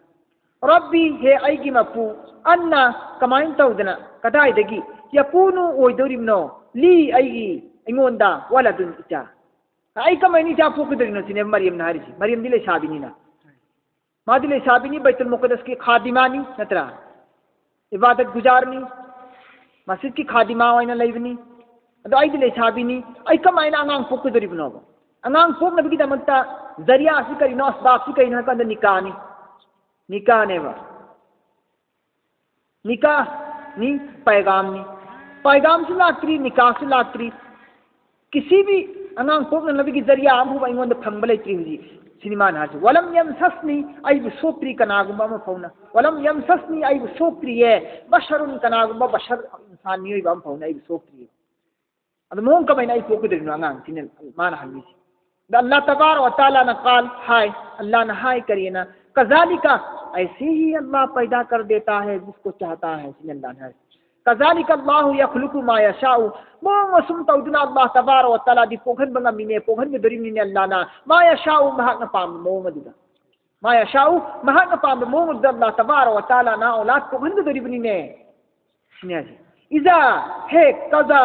"ꯔꯕꯤ, ꯍꯦ ꯑꯩꯒꯤ ꯃꯄꯨ, ꯑꯟꯅ, ꯀꯃꯥꯏꯅ ꯇꯧꯗꯅ, ꯀꯗꯥꯏꯗꯒꯤ, ꯌꯀꯨꯅꯨ ꯑꯣꯏꯗꯧꯔꯤꯕꯅꯣ, ꯂꯤ, ꯑꯩꯒꯤ, ꯑꯩꯉꯣꯟꯗ, ꯋꯂꯗꯨꯟ, ꯏꯆꯥ? ꯑꯩ ꯀꯃꯥꯏꯅ ꯏꯆꯥ ꯄꯣꯛꯀꯗꯧꯔꯤꯅꯣ?" ꯁꯤꯅꯦꯕ ꯃꯔꯤꯌꯝꯅ ꯍꯥꯏꯔꯤꯁꯤ꯫ ꯃꯔꯤꯌꯝꯗꯤ ꯂꯩꯁꯥꯕꯤꯅꯤꯅ꯫ ꯃꯥꯗꯤ ꯂꯩꯁꯥꯕꯤꯅꯤ, ꯕꯩꯇꯨꯜ ꯃꯨꯀꯗꯁꯀꯤ ꯈꯥꯗꯤꯃꯥꯅꯤ, ꯅꯠꯇ꯭ꯔꯥ? ꯏꯕꯥꯗꯠ ꯒꯨꯖꯥꯔꯅꯤ, ꯃꯁꯖꯤꯗꯀꯤ ꯈꯥꯗꯤꯃꯥ ꯑꯣꯏꯅ ꯂꯩꯕꯅꯤ꯫ ꯑꯗꯣ ꯑꯩꯗꯤ ꯂꯩꯁꯥꯕꯤꯅꯤ, ꯑꯩ ꯀꯃꯥꯏꯅ ꯑꯉꯥꯡ ꯄꯣꯛꯀꯗꯧꯔꯤꯕꯅꯣꯕ? ꯑꯉꯥꯡ ꯄꯣꯛꯅꯕꯒꯤꯗꯃꯛꯇ ꯖꯔꯤꯌꯥꯁꯤ ꯀꯔꯤꯅꯣ, ꯑꯁꯕꯥꯕꯁꯤ ꯀꯔꯤꯅꯣ ꯍꯥꯏ ꯀꯥꯟꯗ ꯅꯤꯀꯥꯅꯤ, ꯅꯤꯀꯥꯅꯦꯕ꯫ ꯅꯤꯀꯥꯅꯤ, ꯄꯥꯏꯒꯥꯝꯅꯤ꯫ ꯄꯥꯏꯒꯥꯝꯁꯨ ꯂꯥꯛꯇ꯭ꯔꯤ, ꯅꯤꯀꯥꯁꯨ ꯂꯥꯛꯇ꯭ꯔꯤ꯫ ꯀꯤꯁꯤꯕꯤ ꯑꯉꯥꯡ ꯄꯣꯛꯅꯅꯕꯒꯤ ꯖꯔꯤꯌꯥ ꯑꯃꯐꯥꯎꯕ ꯑꯩꯉꯣꯟꯗ ꯐꯪꯕ ꯂꯩꯇ꯭ꯔꯤ ꯍꯧꯖꯤꯛ꯫ ꯁꯤꯅꯤ ꯃꯥꯅ ꯍꯥꯏꯁꯦ, "ꯋꯂꯝ ꯌꯝꯁꯁꯅꯤ", ꯑꯩꯕꯨ ꯁꯣꯛꯇ꯭ꯔꯤ ꯀꯅꯥꯒꯨꯝꯕ ꯑꯃ ꯐꯥꯎꯅ꯫ "ꯋꯂꯝ ꯌꯝꯁꯁꯅꯤ", ꯑꯩꯕꯨ ꯁꯣꯛꯇ꯭ꯔꯤꯌꯦ꯫ "ꯕꯁꯔꯨꯟ", ꯀꯅꯥꯒꯨꯝꯕ ꯕꯁꯔ, ꯏꯟꯁꯥꯟ, ꯃꯤꯑꯣꯏꯕ ꯑꯃ ꯐꯥꯎꯅ ꯑꯩꯕꯨ ꯁꯣꯛꯇ꯭ꯔꯤꯌꯦ꯫ ꯑꯗꯨ ꯃꯑꯣꯡ ꯀꯃꯥꯏꯅ ꯑꯩ ꯄꯣꯛꯀꯗꯧꯔꯤꯅꯣ ꯑꯉꯥꯡꯁꯤꯅ ꯃꯥꯅ ꯍꯪꯉꯤꯁꯦ꯫ ꯑꯗ ꯑꯜꯂꯥꯍ ꯇꯕꯥꯔꯛ ꯋ ꯇꯥꯂꯥꯅ ꯀꯥꯜ ꯍꯥꯏ, ꯑꯜꯂꯥꯍꯅ ꯍꯥꯏ ꯀꯔꯤꯅ? "ꯀꯖꯥꯂꯤꯀ", ꯑꯩꯁꯦ ꯍꯤ ꯑꯜꯂꯥꯍ ꯄꯩꯗꯥ ꯀꯔ ꯗꯦꯇꯥ ꯍꯦ ꯖꯤꯁꯀꯣ ꯆꯥꯍꯇꯥ ꯍꯦ, ꯁꯤꯅꯤ ꯑꯜꯂꯥꯍꯅ ꯍꯥꯏ꯫ "ꯀꯖꯥꯂꯤꯀ ꯑꯜꯂꯥꯍꯨ ꯌꯈꯂꯨꯀꯨ ꯃꯥ ꯌꯁꯥꯎ", ꯃꯑꯣꯡ ꯑꯁꯨꯝ ꯇꯧꯗꯨꯅ ꯑꯜꯂꯥꯍ ꯇꯕꯥꯔꯛ ꯋ ꯇꯥꯂꯥꯗꯤ ꯄꯣꯛꯍꯟꯕ ꯉꯝꯃꯤꯅꯦ, ꯄꯣꯛꯍꯟꯒꯗꯧꯔꯤꯕꯅꯤꯅꯦ ꯑꯜꯂꯥꯍꯅ, "ꯃꯥ ꯌꯁꯥꯎ", ꯃꯍꯥꯛꯅ ꯄꯥꯝꯕ ꯃꯑꯣꯡ ꯑꯗꯨꯗ꯫ ꯃꯥ ꯌꯁꯥꯎ, ꯃꯍꯥꯛꯅ ꯄꯥꯝꯕ ꯃꯑꯣꯡꯗ ꯑꯜꯂꯥꯍ ꯇꯕꯥꯔꯛ ꯋ ꯇꯥꯂꯥꯅ ꯑꯧꯂꯥꯗ ꯄꯣꯛꯍꯟꯒꯗꯧꯔꯤꯕꯅꯤꯅꯦ꯫ ꯁꯤꯅꯤ ꯍꯥꯏꯁꯦ꯫ ꯏꯖꯥ, ꯍꯦꯛ ꯀꯖꯥ,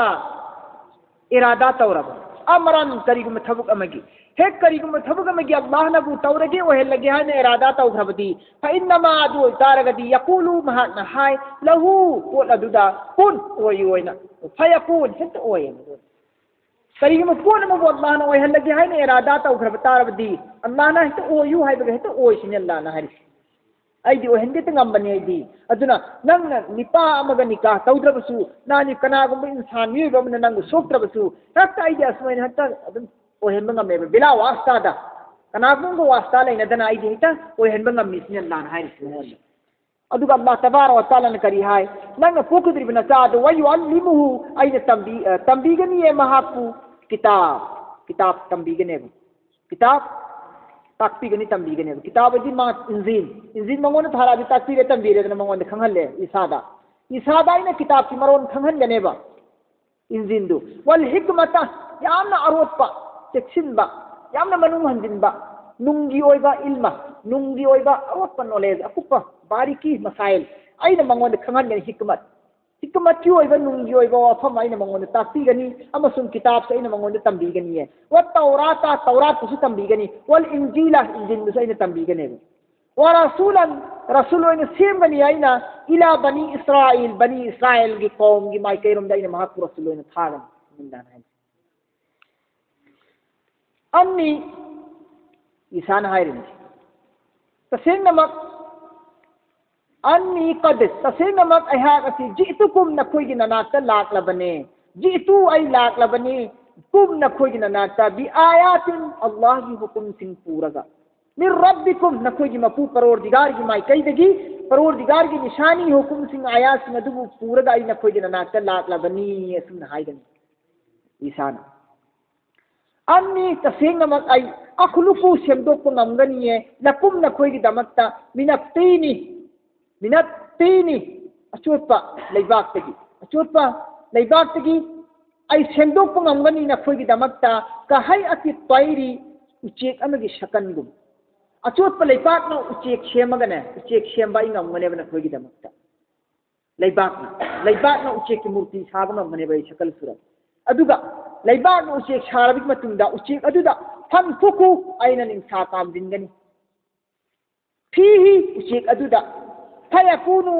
ꯏꯔꯥꯗꯥ ꯇꯧꯔꯕ, ꯑꯃꯔꯟ, ꯀꯔꯤꯒꯨꯝꯕ ꯊꯕꯛ ꯑꯃꯒꯤ, ꯍꯦꯛ ꯀꯔꯤꯒꯨꯝꯕ ꯊꯕꯛ ꯑꯃꯒꯤ ꯑꯜꯂꯥꯍꯅꯕꯨ ꯇꯧꯔꯒꯦ, ꯑꯣꯏꯍꯜꯂꯒꯦ ꯍꯥꯏꯅ ꯏꯔꯥꯗꯥ ꯇꯧꯈ꯭ꯔꯕꯗꯤ, ꯐꯏꯟꯅꯃꯥ, ꯑꯗꯨ ꯑꯣꯏꯇꯥꯔꯒꯗꯤ, ꯌꯀꯨꯂꯨ, ꯃꯍꯥꯛꯅ ꯍꯥꯏ, ꯂꯍꯨ, ꯄꯣꯠ ꯑꯗꯨꯗ, ꯀꯨꯟ, ꯑꯣꯏꯌꯨ ꯍꯥꯏꯅ, ꯐꯌꯀꯨꯟ, ꯍꯦꯛꯇ ꯑꯣꯏꯌꯦꯕ꯫ ꯀꯔꯤꯒꯨꯝꯕ ꯄꯣꯠ ꯑꯃꯕꯨ ꯑꯜꯂꯥꯍꯅ ꯑꯣꯏꯍꯜꯂꯒꯦ ꯍꯥꯏꯅ ꯏꯔꯥꯗꯥ ꯇꯧꯈ꯭ꯔꯕ ꯇꯥꯔꯕꯗꯤ, ꯑꯜꯂꯥꯍꯅ ꯍꯦꯛꯇ ꯑꯣꯏꯌꯨ ꯍꯥꯏꯕꯒ ꯍꯦꯛꯇ ꯑꯣꯏꯁꯤꯅꯤ ꯑꯜꯂꯥꯍꯅ ꯍꯥꯏꯔꯤꯁꯦ꯫ ꯑꯩꯗꯤ ꯑꯣꯏꯍꯟꯒꯦꯇ ꯉꯝꯕꯅꯤ ꯑꯩꯗꯤ꯫ ꯑꯗꯨꯅ ꯅꯪꯅ ꯅꯤꯄꯥ ꯑꯃꯒ ꯅꯤꯀꯥ ꯇꯧꯗ꯭ꯔꯕꯁꯨ, ꯅꯪ ꯀꯅꯥꯒꯨꯝꯕ ꯏꯟꯁꯥꯟ ꯃꯤꯑꯣꯏꯕ ꯑꯃꯅ ꯅꯪꯕꯨ ꯁꯣꯛꯇ꯭ꯔꯕꯁꯨ, ꯍꯦꯛꯇ ꯑꯩꯗꯤ ꯑꯁꯨꯃꯥꯏꯅ ꯍꯦꯛꯇ ꯑꯗꯨꯝ ꯑꯣꯏꯍꯟꯕ ꯉꯝꯃꯦꯕ꯫ ꯕꯤꯂꯥ ꯋꯥꯁꯇꯥꯗ, ꯀꯅꯥꯒꯨꯝꯕ ꯋꯥꯁꯇꯥ ꯂꯩꯅꯗꯅ ꯑꯩꯗꯤ ꯍꯦꯛꯇ ꯑꯣꯏꯍꯟꯕ ꯉꯝꯃꯤ ꯁꯤꯅꯤ ꯑꯜꯂꯥꯍꯅ ꯍꯥꯏꯔꯤꯁꯤ ꯃꯉꯣꯟꯗ꯫ ꯑꯗꯨꯒ ꯑꯜꯂꯥꯍ ꯇꯕꯥꯔꯛ ꯋ ꯇꯥꯂꯥꯅ ꯀꯔꯤ ꯍꯥꯏ? ꯅꯪꯅ ꯄꯣꯛꯀꯗꯧꯔꯤꯕ ꯅꯆꯥ ꯑꯗꯨ, ꯋꯌꯨꯑꯜꯂꯤꯃꯨꯍꯨ, ꯑꯩꯅ ꯇꯝꯕꯤ-, ꯑ, ꯇꯝꯕꯤꯒꯅꯤꯌꯦ ꯃꯍꯥꯛꯄꯨ ꯀꯤꯇꯥꯕ, ꯀꯤꯇꯥꯕ ꯇꯝꯕꯤꯒꯅꯦꯕ꯫ ꯀꯤꯇꯥꯕ ꯇꯥꯛꯄꯤꯒꯅꯤ, ꯇꯝꯕꯤꯒꯅꯦꯕ꯫ ꯀꯤꯇꯥꯕ ꯍꯥꯏꯗꯤ ꯃꯥ ꯏꯟꯖꯤꯜ, ꯏꯟꯖꯤꯜ ꯃꯉꯣꯟꯗ ꯊꯥꯔꯛꯑꯗꯤ ꯇꯥꯛꯄꯤꯔꯦ, ꯇꯝꯕꯤꯔꯦꯗꯅ ꯃꯉꯣꯟꯗ ꯈꯪꯍꯜꯂꯦ ꯏꯁꯥꯗ꯫ ꯏꯁꯥꯗ ꯑꯩꯅ ꯀꯤꯇꯥꯕꯀꯤ ꯃꯔꯣꯟ ꯈꯪꯍꯟꯒꯅꯦꯕ꯫ ꯏꯟꯖꯤꯜꯗꯨ꯫ ꯋꯜ ꯍꯤꯛꯃꯇ, ꯌꯥꯝꯅ ꯑꯔꯣꯠꯄ, ꯆꯦꯛꯁꯤꯟꯕ, ꯌꯥꯝꯅ ꯃꯅꯨꯡ ꯍꯟꯖꯤꯟꯕ, ꯅꯨꯡꯒꯤ ꯑꯣꯏꯕ ꯏꯜꯃ, ꯅꯨꯡꯒꯤ ꯑꯣꯏꯕ ꯑꯔꯣꯠꯄ knowledge, ꯑꯀꯨꯞꯄ ꯕꯥꯔꯤꯀꯤ ꯃꯁꯥꯏꯜ ꯑꯩꯅ ꯃꯉꯣꯟꯗ ꯈꯪꯍꯟꯒꯅꯤ꯫ ꯍꯤꯛꯃꯠ, ꯍꯤꯛꯃꯠꯀꯤ ꯑꯣꯏꯕ ꯅꯨꯡꯒꯤ ꯑꯣꯏꯕ ꯋꯥꯐꯝ ꯑꯩꯅ ꯃꯉꯣꯟꯗ ꯇꯥꯛꯄꯤꯒꯅꯤ, ꯑꯃꯁꯨꯡ ꯀꯤꯇꯥꯕꯁꯨ ꯑꯩꯅ ꯃꯉꯣꯟꯗ ꯇꯝꯕꯤꯒꯅꯤꯌꯦ꯫ ꯋ ꯇꯧꯔꯥꯇ, ꯇꯧꯔꯥꯠꯄꯨꯁꯨ ꯇꯝꯕꯤꯒꯅꯤ꯫ ꯋꯜ ꯏꯟꯖꯤꯂ, ꯏꯟꯖꯤꯜꯕꯨꯁꯨ ꯑꯩꯅ ꯇꯝꯕꯤꯒꯅꯦꯕ꯫ ꯋꯔꯁꯨꯂꯟ, ꯔꯁꯨꯜ ꯑꯣꯏꯅ ꯁꯦꯝꯒꯅꯤ ꯑꯩꯅ, ꯏꯂꯥ ꯕꯅꯤ ꯏꯁꯔꯥꯏꯜ, ꯕꯅꯤ ꯏꯁꯔꯥꯏꯜꯒꯤ ꯀꯧꯝꯒꯤ ꯃꯥꯏꯀꯩꯔꯣꯝꯗ ꯑꯩꯅ ꯃꯍꯥꯛꯄꯨ ꯔꯁꯨꯜ ꯑꯣꯏꯅ ꯊꯥꯒꯅꯤ꯫ ꯑꯗꯨꯃꯥꯏꯅ ꯍꯥꯏ꯫ ꯑꯟꯅꯤ, ꯏꯁꯥꯅ ꯍꯥꯏꯔꯤꯅꯤ, ꯇꯁꯦꯡꯅꯃꯛ, ꯑꯟꯅꯤ ꯀꯗ, ꯇꯁꯦꯡꯅꯃꯛ ꯑꯩꯍꯥꯛ ꯑꯁꯤ, ꯖꯤꯇꯨꯀꯨꯝ, ꯅꯈꯣꯏꯒꯤ ꯅꯅꯥꯛꯇ ꯂꯥꯛꯂꯕꯅꯦ꯫ ꯖꯤꯇꯨ, ꯑꯩ ꯂꯥꯛꯂꯕꯅꯤ, ꯀꯨꯝ, ꯅꯈꯣꯏꯒꯤ ꯅꯅꯥꯛꯇ, ꯕꯤ ꯑꯥꯌꯥꯇꯤꯟ, ꯑꯜꯂꯥꯍꯒꯤ ꯍꯨꯀꯨꯝꯁꯤꯡ ꯄꯨꯔꯒ꯫ ꯃꯤꯔ ꯔꯕꯤꯀꯨꯝ, ꯅꯈꯣꯏꯒꯤ ꯃꯄꯨ ꯄꯔꯣꯔꯗꯤꯒꯥꯔꯒꯤ ꯃꯥꯏꯀꯩꯗꯒꯤ, ꯄꯔꯣꯔꯗꯤꯒꯥꯔꯒꯤ ꯅꯤꯁꯥꯅꯤ, ꯍꯨꯀꯨꯝꯁꯤꯡ, ꯑꯥꯌꯥꯁꯤꯡ ꯑꯗꯨꯕꯨ ꯄꯨꯔꯒ ꯑꯩ ꯅꯈꯣꯏꯒꯤ ꯅꯅꯥꯛꯇ ꯂꯥꯛꯂꯕꯅꯤ, ꯑꯁꯨꯝꯅ ꯍꯥꯏꯒꯅꯤ ꯏꯁꯥꯅ꯫ ꯑꯟꯅꯤ, ꯇꯁꯦꯡꯅꯃꯛ ꯑꯩ, ꯑꯈꯂꯨꯀꯨ, ꯁꯦꯝꯗꯣꯛꯄ ꯉꯝꯒꯅꯤꯌꯦ, ꯂꯀꯨꯝ, ꯅꯈꯣꯏꯒꯤꯗꯃꯛꯇ, ꯃꯤꯅꯠꯇꯤꯅꯤ, ꯃꯤꯅꯠꯇꯤꯅꯤ, ꯑꯆꯣꯠꯄ ꯂꯩꯕꯥꯛꯇꯒꯤ, ꯑꯆꯣꯠꯄ ꯂꯩꯕꯥꯛꯇꯒꯤ ꯑꯩ ꯁꯦꯝꯗꯣꯛꯄ ꯉꯝꯒꯅꯤ ꯅꯈꯣꯏꯒꯤꯗꯃꯛꯇ, ꯀꯍꯩ ꯑꯇꯤ ꯄꯥꯏꯔꯤ, ꯎꯆꯦꯛ ꯑꯃꯒꯤ ꯁꯀꯟꯒꯨꯝ꯫ ꯑꯆꯣꯠꯄ ꯂꯩꯕꯥꯛꯅ ꯎꯆꯦꯛ ꯁꯦꯝꯃꯒꯅꯦ, ꯎꯆꯦꯛ ꯁꯦꯝꯕ ꯑꯩ ꯉꯝꯒꯅꯦꯕ ꯅꯈꯣꯏꯒꯤꯗꯃꯛꯇ꯫ ꯂꯩꯕꯥꯛꯅ, ꯂꯩꯕꯥꯛꯅ ꯎꯆꯦꯛꯀꯤ ꯃꯨꯔꯇꯤ ꯁꯥꯕ ꯉꯝꯒꯅꯦꯕ ꯑꯩ ꯁꯀꯜ ꯁꯨꯔꯠ꯫ ꯑꯗꯨꯒ ꯂꯩꯕꯥꯛꯅ ꯎꯆꯦꯛ ꯁꯥꯔꯕꯒꯤ ꯃꯇꯨꯡꯗ ꯎꯆꯦꯛ ꯑꯗꯨꯗ ꯐꯟꯐꯨꯈꯨ, ꯑꯩꯅ ꯅꯤꯡꯁꯥ ꯀꯥꯝꯖꯤꯟꯒꯅꯤ꯫ ꯐꯤꯍꯤ, ꯎꯆꯦꯛ ꯑꯗꯨꯗ, ꯐꯌꯀꯨꯅꯨ,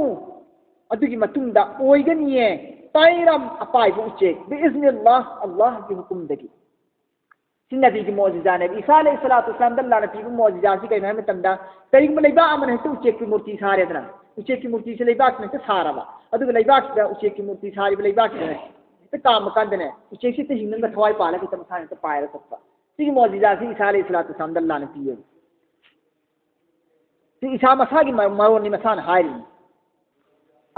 ꯑꯗꯨꯒꯤ ꯃꯇꯨꯡꯗ ꯑꯣꯏꯒꯅꯤꯌꯦ, ꯇꯥꯏꯔꯝ, ꯑꯄꯥꯏꯕ ꯎꯆꯦꯛ, ꯕꯤꯏꯖꯅꯤꯜꯂꯥꯍ, ꯑꯜꯂꯥꯍꯒꯤ ꯍꯨꯀꯨꯝꯗꯒꯤ꯫ ꯁꯤ ꯅꯕꯤꯒꯤ ꯃꯣꯖꯤꯖꯥꯅꯦꯕ꯫ ꯏꯁꯥ ꯑꯂꯩꯍꯤ ꯁꯂꯥꯇꯨ ꯋꯁꯁꯂꯥꯝꯗ ꯑꯜꯂꯥꯍꯅ ꯄꯤꯕ ꯃꯣꯖꯤꯖꯥꯁꯤ ꯀꯩꯅꯣ ꯍꯥꯏꯕ ꯃꯇꯝꯗ, ꯀꯔꯤꯒꯨꯝꯕ ꯂꯩꯕꯥꯛ ꯑꯃꯅ ꯍꯦꯛꯇ ꯎꯆꯦꯛꯀꯤ ꯃꯨꯔꯇꯤ ꯁꯥꯔꯦꯗꯅ, ꯎꯆꯦꯛꯀꯤ ꯃꯨꯔꯇꯤꯁꯦ ꯂꯩꯕꯥꯛꯁꯤꯅ ꯍꯦꯛꯇ ꯁꯥꯔꯕ, ꯑꯗꯨꯒ ꯂꯩꯕꯥꯛꯁꯤꯗ ꯎꯆꯦꯛꯀꯤ ꯃꯨꯔꯇꯤ ꯁꯥꯔꯤꯕ ꯂꯩꯕꯥꯛꯁꯤꯗ ꯍꯦꯛꯇ ꯀꯥꯝꯕ ꯀꯥꯟꯗꯅꯦ, ꯎꯆꯦꯛꯁꯤ ꯍꯦꯛꯇ ꯍꯤꯡꯉꯒ ꯊꯋꯥꯏ ꯄꯥꯜꯂꯒ ꯍꯦꯛꯇ ꯃꯁꯥꯅ ꯍꯦꯛꯇ ꯄꯥꯏꯔ ꯆꯠꯄ꯫ ꯁꯤꯒꯤ ꯃꯣꯖꯤꯖꯥꯁꯤ ꯏꯁꯥ ꯑꯂꯩꯍꯤ ꯁꯂꯥꯇꯨ ꯋꯁꯁꯂꯥꯝꯗ ꯑꯜꯂꯥꯍꯅ ꯄꯤꯌꯦꯕ꯫ ꯁꯤ ꯏꯁꯥ ꯃꯁꯥꯒꯤ ꯃ-, ꯃꯔꯣꯟꯅꯤ, ꯃꯁꯥꯅ ꯍꯥꯏꯔꯤꯅꯤ꯫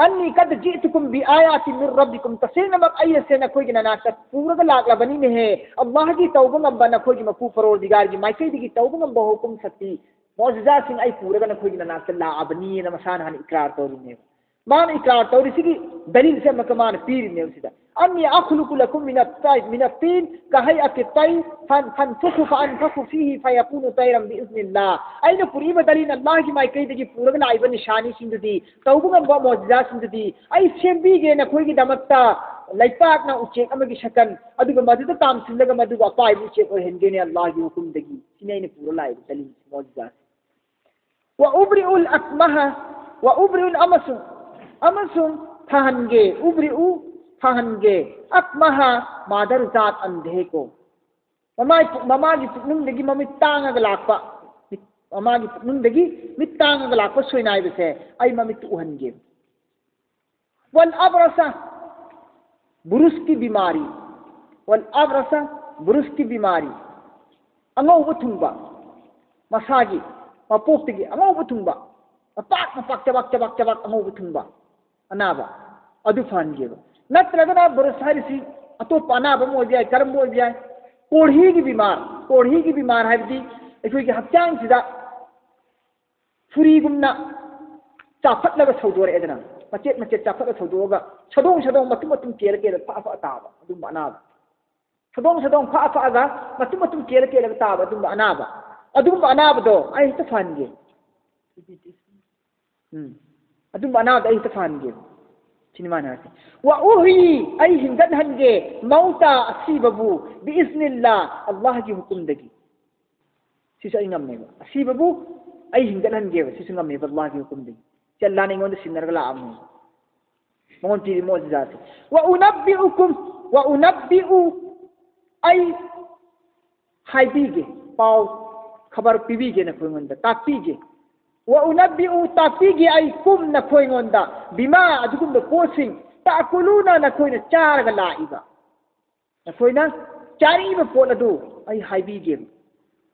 "ꯑꯟꯅꯤ ꯀꯗ ꯖꯤꯑꯇꯨꯀꯨꯝ ꯕꯤ ꯑꯥꯌꯥꯇꯤ ꯃꯤꯔ ꯔꯕꯤꯀꯨꯝ", ꯇꯁꯦꯡꯅꯃꯛ ꯑꯩ ꯑꯁꯦ ꯅꯈꯣꯏꯒꯤ ꯅꯅꯥꯛꯇ ꯄꯨꯔꯒ ꯂꯥꯛꯂꯕꯅꯤꯅꯦꯍꯦ꯫ ꯑꯜꯂꯥꯍꯒꯤ ꯇꯧꯕ ꯉꯝꯕ, ꯅꯈꯣꯏꯒꯤ ꯃꯄꯨ ꯄꯔꯣꯔꯗꯤꯒꯥꯔꯒꯤ ꯃꯥꯏꯀꯩꯗꯒꯤ ꯇꯧꯕ ꯉꯝꯕ ꯍꯨꯀꯨꯝ ꯁꯛꯇꯤ, ꯃꯣꯖꯤꯖꯥꯁꯤꯡ ꯑꯩ ꯄꯨꯔꯒ ꯅꯈꯣꯏꯒꯤ ꯅꯅꯥꯛꯇ ꯂꯥꯛꯑꯕꯅꯤꯅ ꯃꯁꯥꯅ ꯍꯥꯟꯅ ꯏꯀ꯭ꯔꯥꯔ ꯇꯧꯔꯤꯅꯦꯕ꯫ ꯃꯥꯅ ꯏꯀ꯭ꯔꯥꯔ ꯇꯧꯔꯤꯁꯤꯒꯤ ꯗꯂꯤꯜꯁꯦ ꯑꯃꯨꯛꯀ ꯃꯥꯅ ꯄꯤꯔꯤꯅꯦꯕ ꯁꯤꯗ꯫ "ꯑꯟꯅꯤ ꯑꯈꯂꯨꯀꯨ ꯂꯀꯨꯝ ꯃꯤꯅꯠ ꯇꯥꯏ-, ꯃꯤꯅꯠ ꯇꯤꯟ ꯀꯍꯩꯑꯇꯤ ꯇꯩ ꯐꯟ-, ꯐꯟꯐꯨꯈꯨ ꯐꯑꯟꯐꯈꯨ ꯐꯤꯍꯤ ꯐꯌꯀꯨꯅꯨ ꯇꯩꯔꯝ ꯕꯤꯏꯖꯅꯤꯜꯂꯥꯍ"꯫ ꯑꯩꯅ ꯄꯨꯔꯛꯏꯕ ꯗꯂꯤꯜ, ꯑꯜꯂꯥꯍꯒꯤ ꯃꯥꯏꯀꯩꯗꯒꯤ ꯄꯨꯔꯒ ꯂꯥꯛꯏꯕ ꯅꯤꯁꯥꯅꯤꯁꯤꯡꯗꯨꯗꯤ, ꯇꯧꯕ ꯉꯝꯕ ꯃꯣꯖꯤꯖꯥꯁꯤꯡꯗꯨꯗꯤ ꯑꯩ ꯁꯦꯝꯕꯤꯒꯦ ꯅꯈꯣꯏꯒꯤꯗꯃꯛꯇ, ꯂꯩꯄꯥꯛꯅ ꯎꯆꯦꯛ ꯑꯃꯒꯤ ꯁꯀꯜ, ꯑꯗꯨꯒ ꯃꯗꯨꯗ ꯀꯥꯝꯁꯤꯜꯂꯒ ꯃꯗꯨꯕꯨ ꯑꯄꯥꯏꯕ ꯎꯆꯦꯛ ꯑꯣꯏꯍꯟꯒꯦꯅꯦ ꯑꯜꯂꯥꯍꯒꯤ ꯍꯨꯀꯨꯝꯗꯒꯤ꯫ ꯁꯤꯅꯤ ꯑꯩꯅ ꯄꯨꯔ ꯂꯥꯛꯏꯕ ꯗꯂꯤꯜ, ꯃꯣꯖꯤꯖꯥꯁꯤ꯫ "ꯋꯥ ꯎꯕ꯭ꯔꯤꯎꯜ ꯑꯛꯃꯍ", ꯋꯥ ꯎꯕ꯭ꯔꯤꯎꯜ, ꯑꯃꯁꯨꯡ, ꯑꯃꯁꯨꯡ ꯐꯍꯟꯒꯦ, ꯎꯕ꯭ꯔꯤꯎ, ꯐꯍꯟꯒꯦ, "ꯑꯛꯃꯍ", ꯃꯥꯗꯔ ꯖꯥꯠ ꯑꯟꯙꯦ ꯀꯣ꯫ ꯃꯃꯥꯒꯤ ꯄꯨꯛ-, ꯃꯃꯥꯒꯤ ꯄꯨꯛꯅꯨꯡꯗꯒꯤ ꯃꯃꯤꯠ ꯇꯥꯡꯉꯒ ꯂꯥꯛꯄ, ꯃꯃꯥꯒꯤ ꯄꯨꯛꯅꯨꯡꯗꯒꯤ ꯃꯤꯠ ꯇꯥꯡꯉꯒ ꯂꯥꯛꯄ ꯁꯣꯏꯅꯥꯏꯕꯁꯦ ꯑꯩ ꯃꯃꯤꯠꯇ ꯎꯍꯟꯒꯦ꯫ "ꯋꯜ ꯑꯕ꯭ꯔꯁ", ꯕꯨꯔꯨꯁꯀꯤ ꯕꯤꯃꯥꯔꯤ꯫ "ꯋꯜ ꯑꯕ꯭ꯔꯁ", ꯕꯨꯔꯨꯁꯀꯤ ꯕꯤꯃꯥꯔꯤ꯫ ꯑꯉꯧꯕ ꯊꯨꯡꯕ, ꯃꯁꯥꯒꯤ ꯃꯄꯣꯛꯇꯒꯤ ꯑꯉꯧꯕ ꯊꯨꯡꯕ, ꯃꯄꯥꯛ ꯃꯄꯥꯛ, ꯆꯕꯥꯛ ꯆꯕꯥꯛ ꯆꯕꯥꯛ ꯑꯉꯧꯕ ꯊꯨꯡꯕ ꯑꯅꯥꯕ, ꯑꯗꯨ ꯐꯍꯟꯒꯦꯕ꯫ ꯅꯠꯇ꯭ꯔꯒꯅ ꯕꯨꯔꯨꯁ ꯍꯥꯏꯔꯤꯁꯤ ꯑꯇꯣꯞꯄ ꯑꯅꯥꯕ ꯑꯃ ꯑꯣꯏꯕ ꯌꯥꯏ꯫ ꯀꯔꯝꯕ ꯑꯣꯏꯕ ꯌꯥꯏ? ꯀꯣꯔꯍꯤꯒꯤ ꯕꯤꯃꯥꯔ꯫ ꯀꯣꯔꯍꯤꯒꯤ ꯕꯤꯃꯥꯔ ꯍꯥꯏꯕꯗꯤ ꯑꯩꯈꯣꯏꯒꯤ ꯍꯛꯆꯥꯡꯁꯤꯗ ꯐꯨꯔꯤꯒꯨꯝꯅ ꯆꯥꯎꯈꯠꯂꯒ ꯁꯧꯗꯣꯔꯛꯑꯦꯗꯅ, ꯃꯆꯦꯠ ꯃꯆꯦꯠ ꯆꯥꯎꯈꯠꯂ ꯁꯧꯗꯣꯛꯑꯒ ꯁꯗꯣꯡ ꯁꯗꯣꯡ, ꯃꯇꯨꯝ ꯃꯇꯨꯝ ꯀꯦꯜꯂ ꯀꯦꯜꯂ ꯐꯛꯑ ꯐꯛꯑ ꯇꯥꯕ ꯑꯗꯨꯝꯕ ꯑꯅꯥꯕ꯫ ꯁꯗꯣꯡ ꯁꯗꯣꯡ ꯐꯛꯑ ꯐꯛꯑꯒ ꯃꯇꯨꯝ ꯃꯇꯨꯝ ꯀꯦꯜꯂ ꯀꯦꯜꯂꯒ ꯇꯥꯕ ꯑꯗꯨꯝꯕ ꯑꯅꯥꯕ꯫ ꯑꯗꯨꯒꯨꯝꯕ ꯑꯅꯥꯕꯗꯣ ꯑꯩ ꯍꯦꯛꯇ ꯐꯍꯟꯒꯦ꯫ ꯎꯝ꯫ ꯑꯗꯨꯝꯕ ꯑꯅꯥꯕꯗꯣ ꯑꯩ ꯍꯦꯛꯇ ꯐꯍꯟꯒꯦ꯫ ꯁꯤꯅꯤ ꯃꯥꯅ ꯍꯥꯏꯁꯦ꯫ "ꯋ ꯎꯍ꯭ꯌꯤ", ꯑꯩ ꯍꯤꯡꯒꯠꯍꯟꯒꯦ, "ꯃꯧꯇꯥ", ꯑꯁꯤꯕꯕꯨ, "ꯕꯤꯏꯖꯅꯤꯜꯂꯥ", ꯑꯜꯂꯥꯍꯒꯤ ꯍꯨꯀꯨꯝꯗꯒꯤ꯫ ꯁꯤꯁꯨ ꯑꯩ ꯉꯝꯃꯦꯕ꯫ ꯑꯁꯤꯕꯕꯨ ꯑꯩ ꯍꯤꯡꯒꯠꯍꯟꯒꯦꯕ꯫ ꯁꯤꯁꯨ ꯉꯝꯃꯦꯕ ꯑꯜꯂꯥꯍꯒꯤ ꯍꯨꯀꯨꯝꯗꯒꯤ꯫ ꯁꯤ ꯑꯜꯂꯥꯍꯅ ꯑꯩꯉꯣꯟꯗ ꯁꯤꯟꯅꯔꯒ ꯂꯥꯛꯑꯕꯅꯦꯕ꯫ ꯃꯉꯣꯟ ꯄꯤꯔꯤ ꯃꯣꯖꯤꯖꯥꯁꯦ꯫ "ꯋ ꯎꯅꯕꯤꯎꯀꯨꯝ", "ꯋ ꯎꯅꯕꯤꯎ", ꯑꯩ ꯍꯥꯏꯕꯤꯒꯦ, ꯄꯥꯎ ꯈꯕꯔ ꯄꯤꯕꯤꯒꯦ ꯅꯈꯣꯏꯉꯣꯟꯗ, ꯇꯥꯛꯄꯤꯒꯦ꯫ "ꯋ ꯎꯅꯕꯤꯎ", ꯇꯥꯛꯄꯤꯒꯦ ꯑꯩ, "ꯀꯨꯝ", ꯅꯈꯣꯏꯉꯣꯟꯗ, "ꯕꯤꯃꯥ", ꯑꯗꯨꯒꯨꯝꯕ ꯄꯣꯠꯁꯤꯡ, "ꯇꯥꯀꯨꯂꯨꯅ", ꯅꯈꯣꯏꯅ ꯆꯥꯔꯒ ꯂꯥꯛꯏꯕ꯫ ꯅꯈꯣꯏꯅ ꯆꯥꯔꯤꯕ ꯄꯣꯠ ꯑꯗꯨ ꯑꯩ ꯍꯥꯏꯕꯤꯒꯦꯕ꯫